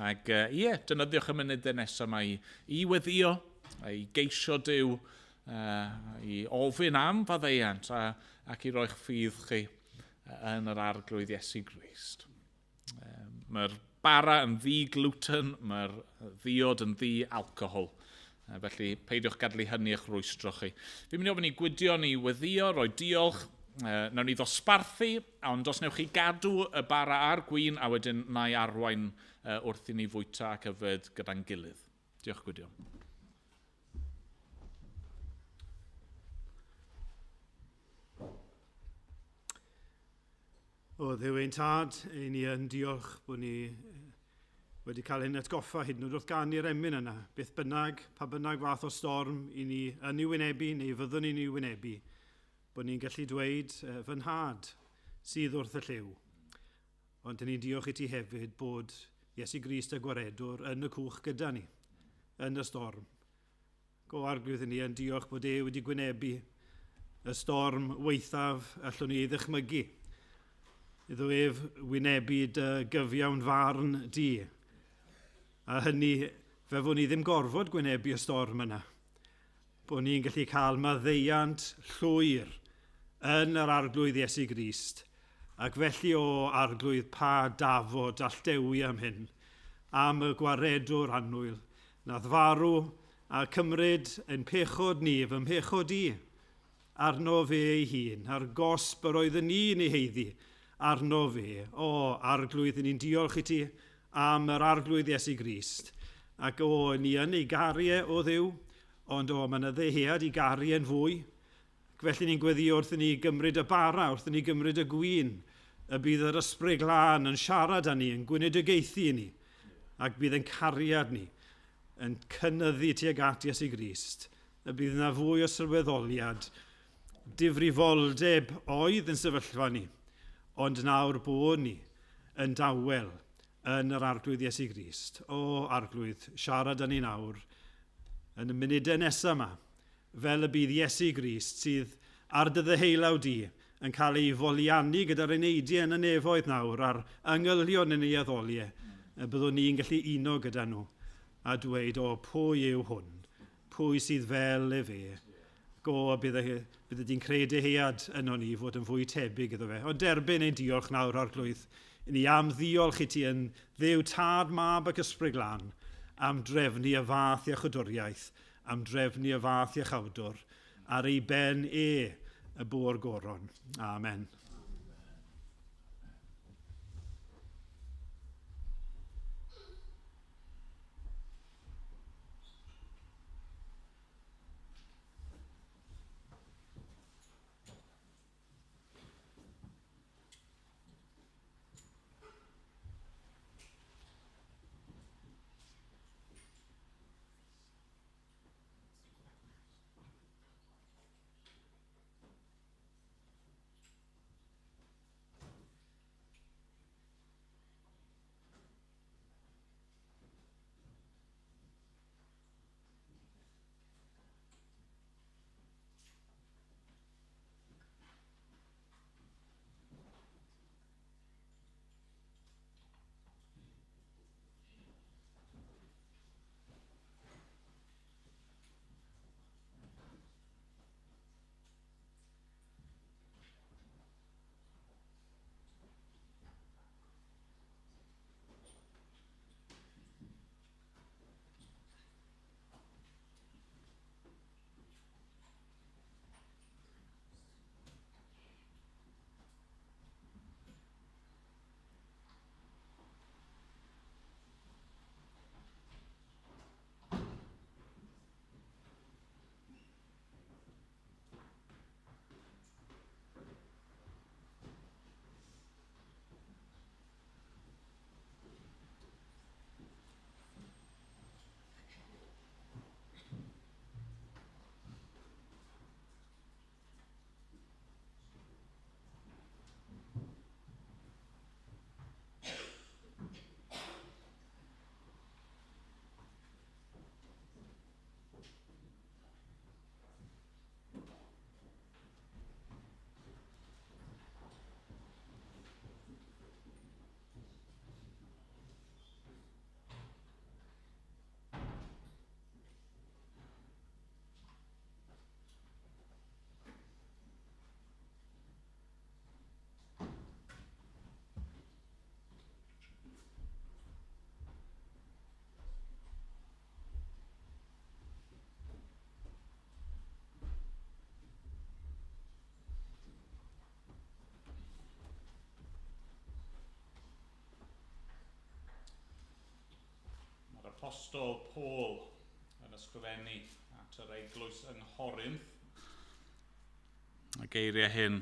B: Ac ie, defnyddiwch y munudau nesaf yma i weddïo, i geisio Duw, i ofyn am faddeuant ac i roi'ch ffydd chi yn yr Arglwydd Iesu Grist. Mae'r bara yn ddi-gluten, mae'r ddiod yn ddi-alcohol. Felly peidiwch gadw hynny eich rwystro chi. Fi'n mynd i ofyn i Gwydion i weddïo, roi diolch. Nawn ni ddosbarthu, ond os newch chi gadw y bara a'r gwin, a wedyn na i arwain wrth i ni fwyta ac yfed gyda'n gilydd. Diolch, Gwydion.
A: O Dduw ein tad, ein ni yn diolch bod ni wedi cael ein atgoffa hyd yn oed wrth ganu'r emyn yna. Beth bynnag, pa bynnag fath o storm i ni yn ei wynebu neu fyddwn ni'n ei wynebu, bod ni'n gallu dweud fy nhad sydd wrth y llyw. Ond ni'n diolch i ti hefyd bod Iesu Grist y Gwaredwr yn y cwch gyda ni, yn y storm. Go Arglwydd ni yn diolch bod e wedi gwynebu y storm weithaf allwn ni ei ddychmygu. Iddo ef wynebu dy gyfiawn farn di. A hynny, fe fod ni ddim gorfod gwynebu y storm yna. Bod ni'n gallu cael maddeuant llwyr yn yr Arglwydd Iesu Grist. Ac felly o Arglwydd pa dafod alldewi am hyn, am y gwaredwr annwyl, nath farw a cymryd ein pechod ni, fy mhechod i, arno fe ei hun, a'r gosb yr oedd yn ni'n ei heiddi, arno fe. O, Arglwydd, ni'n diolch i ti am yr Arglwydd Iesu Grist. Ac o, ni yn ei garu e o Dduw, ond o, mae yna ddyhead i garu e'n fwy. Ac felly ni'n gweddio wrth i ni gymryd y bara, wrth i ni gymryd y gwin, y bydd yr Ysbryd Glân yn siarad â ni, yn gwynedygaethu i ni, ac bydd yn cariad ni, yn cynyddu tuag at Iesu Grist. Y bydd yna fwy o sylweddoliad, difrifoldeb oedd yn sefyllfa ni, ond nawr bod ni yn dawel yn yr Arglwydd Iesu Grist. O Arglwydd, siarad â ni nawr yn y munudau nesaf yma, fel y bydd Iesu Grist sydd ar dy ddeheulaw di yn cael ei foliannu gyda'r eneidiau yn y nefoedd nawr a'r angylion yn ei addoliau, y byddwn ni'n gallu uno gyda nhw a dweud, o, pwy yw hwn? Pwy sydd fel efe? Go, bydde di'n creu dyhead yno ni fod yn fwy tebyg iddo fe. Ond derbyn ein diolch nawr, Arglwydd. Ni am ddiolch i ti yn Dduw Tad, Mab ac Ysbryd Glân am drefnu y fath iachawdwriaeth, am drefnu y fath iachawdwr, Ar ei ben e y bo'r goron. Amen.
B: Apostol Paul yn ysgrifennu at yr eglwys yng Nghorinth. Y geiriau hyn.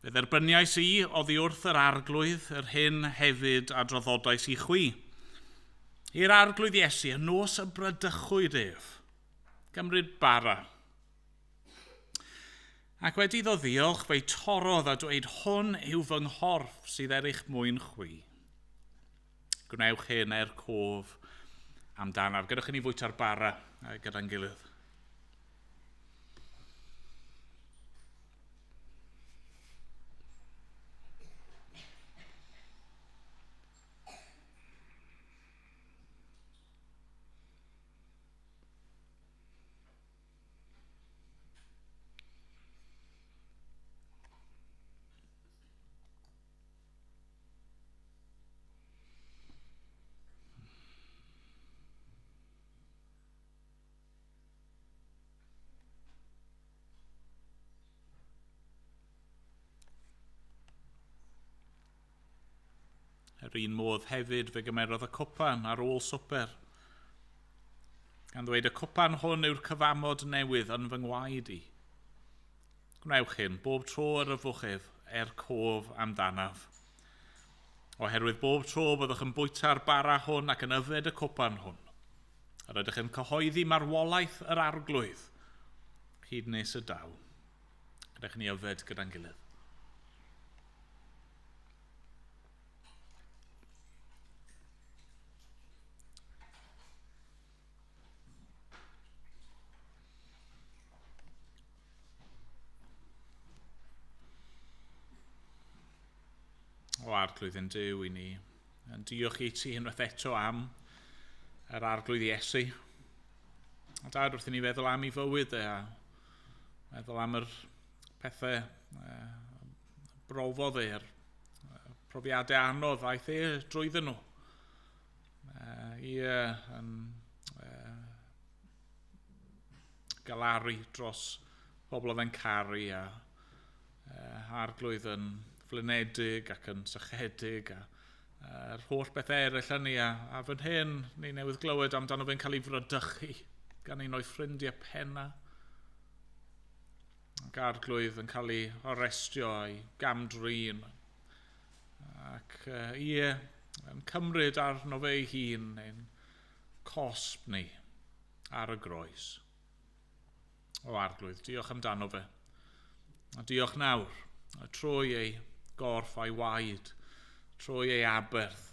B: Fe dderbyniais i oddi wrth yr arglwydd yr hyn hefyd a draddodais i chwi. I'r arglwydd Iesu, y nos y bradychwyd ef, gymryd bara. Ac wedi iddo ddiolch, fe'i torrodd a dweud, hwn yw fy nghorff sydd er eich mwyn chwi. Gwnewch hyn er cof amdanaf. Gadewch i ni fwyta'r bara gyda'n gilydd. Yr un modd hefyd fe gymerodd y cwpan ar ôl swper. Gan ddweud, y cwpan hwn yw'r cyfamod newydd yn fy ngwaed i. Gwnewch hyn, bob tro yr yfwch ef, er cof amdanaf. Oherwydd bob tro byddwch yn bwyta'r bara hwn ac yn yfed y cwpan hwn. Yr ydych yn cyhoeddi marwolaeth yr arglwydd, hyd nes y daw. Gadewch ni yfed gyda'n gilydd. O arglwydd yn Duw i ni. Yn diolch i ti unwaith eto am yr arglwydd Iesu. A dad wrth i ni feddwl am ei fywyd e a meddwl am yr pethau brofodd e'r profiadau anodd aeth e drwyddyn nhw. galaru dros bobl oedd yn caru a Arglwydd yn flinedig ac yn sychedig a yr holl beth eraill hynny a fan hyn ni newydd glywed amdano fe'n cael ei fradychu gan un o'i ffrindiau penna. Ac Arglwydd yn cael ei arestio a'i gamdrin ac ie, yn cymryd arno fe ei hun ein cosb ni ar y groes. O Arglwydd, diolch amdano fe. A diolch nawr, trwy ei gorff a'i waed, trwy ei aberth,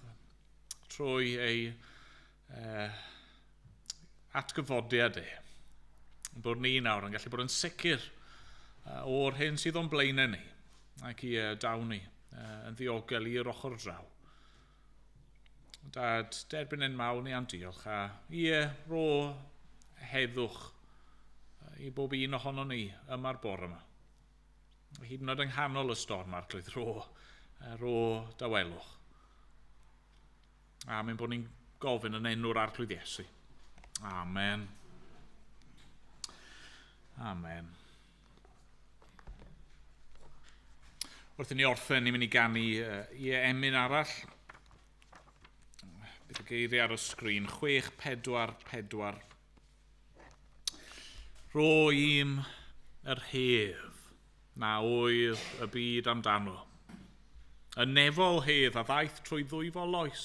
B: trwy ei atgyfodiad e. Bod ni nawr yn gallu bod yn sicr o'r hyn sydd o'n blaenau ni, ac i dawn ni yn ddiogel i'r ochr draw. Dad, derbyn ein mawl ni am diolch a ie, ro heddwch i bob un ohono ni yma'r bore yma. Hyd yn oed yng nghanol y storm, Arglwydd, ro dawelwch. A mae'n bod ni'n gofyn yn enw'r Arglwydd Iesu. Amen. Amen. Wrth i ni orffen, ni'n mynd i ganu i emyn arall. Bydd y geiriau ar y sgrin. 6, 4, 4. Ro i'm yr hedd na oedd y byd amdano. Y nefol hedd a ddaeth trwy ddwyfol oes.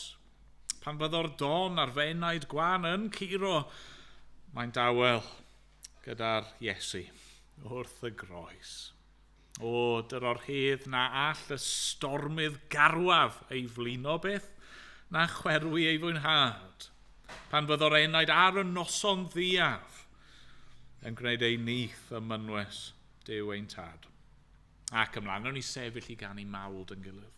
B: Pan fyddo'r don a'r fenaid gwan yn curo, mae'n dawel gyda'r Iesu wrth y groes. O, dyro'r hedd na all y stormydd garwaf ei flino beth, na chwerwi ei fwynhad. Pan fyddo'r enaid ar y noson ddiaf yn gwneud ei nyth ym mynwes Duw ein tad. Ac ymlaen, nawn ni sefyll i ganu mawl dy'n gilydd.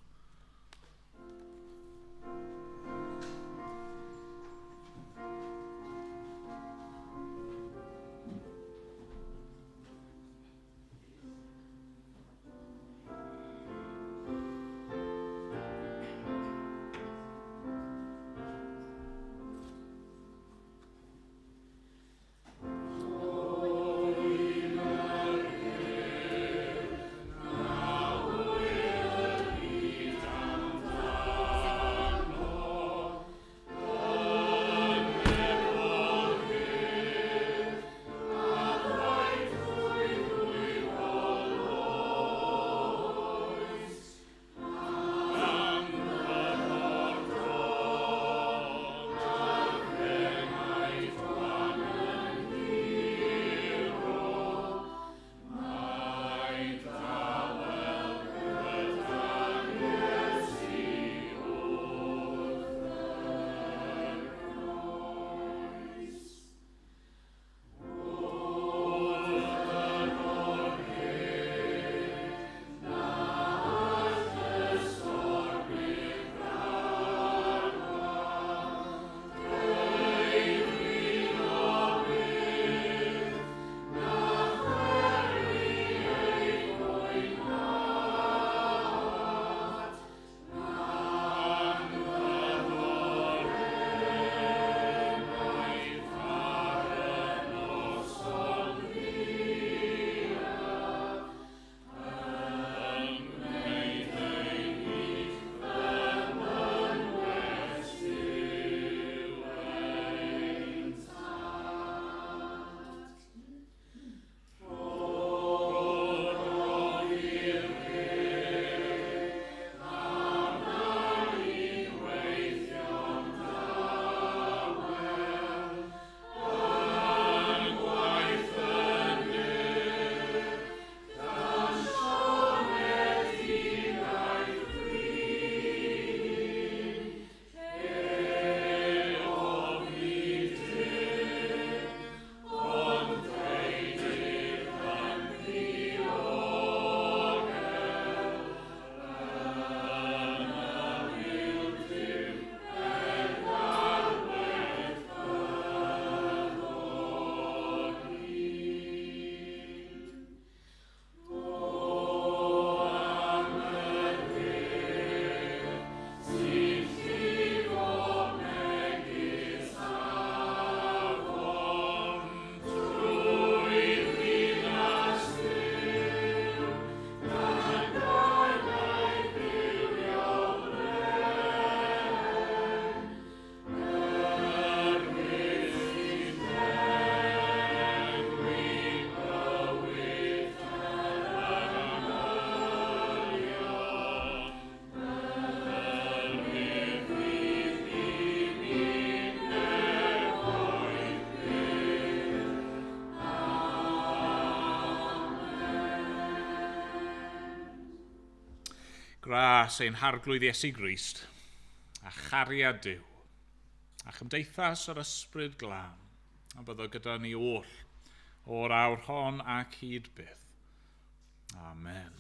B: Gras ein Harglwydd Iesu Grist, a chariad Duw, a chymdeithas yr Ysbryd Glân, a byddo gyda ni oll o'r awr hon ac hyd byth. Amen.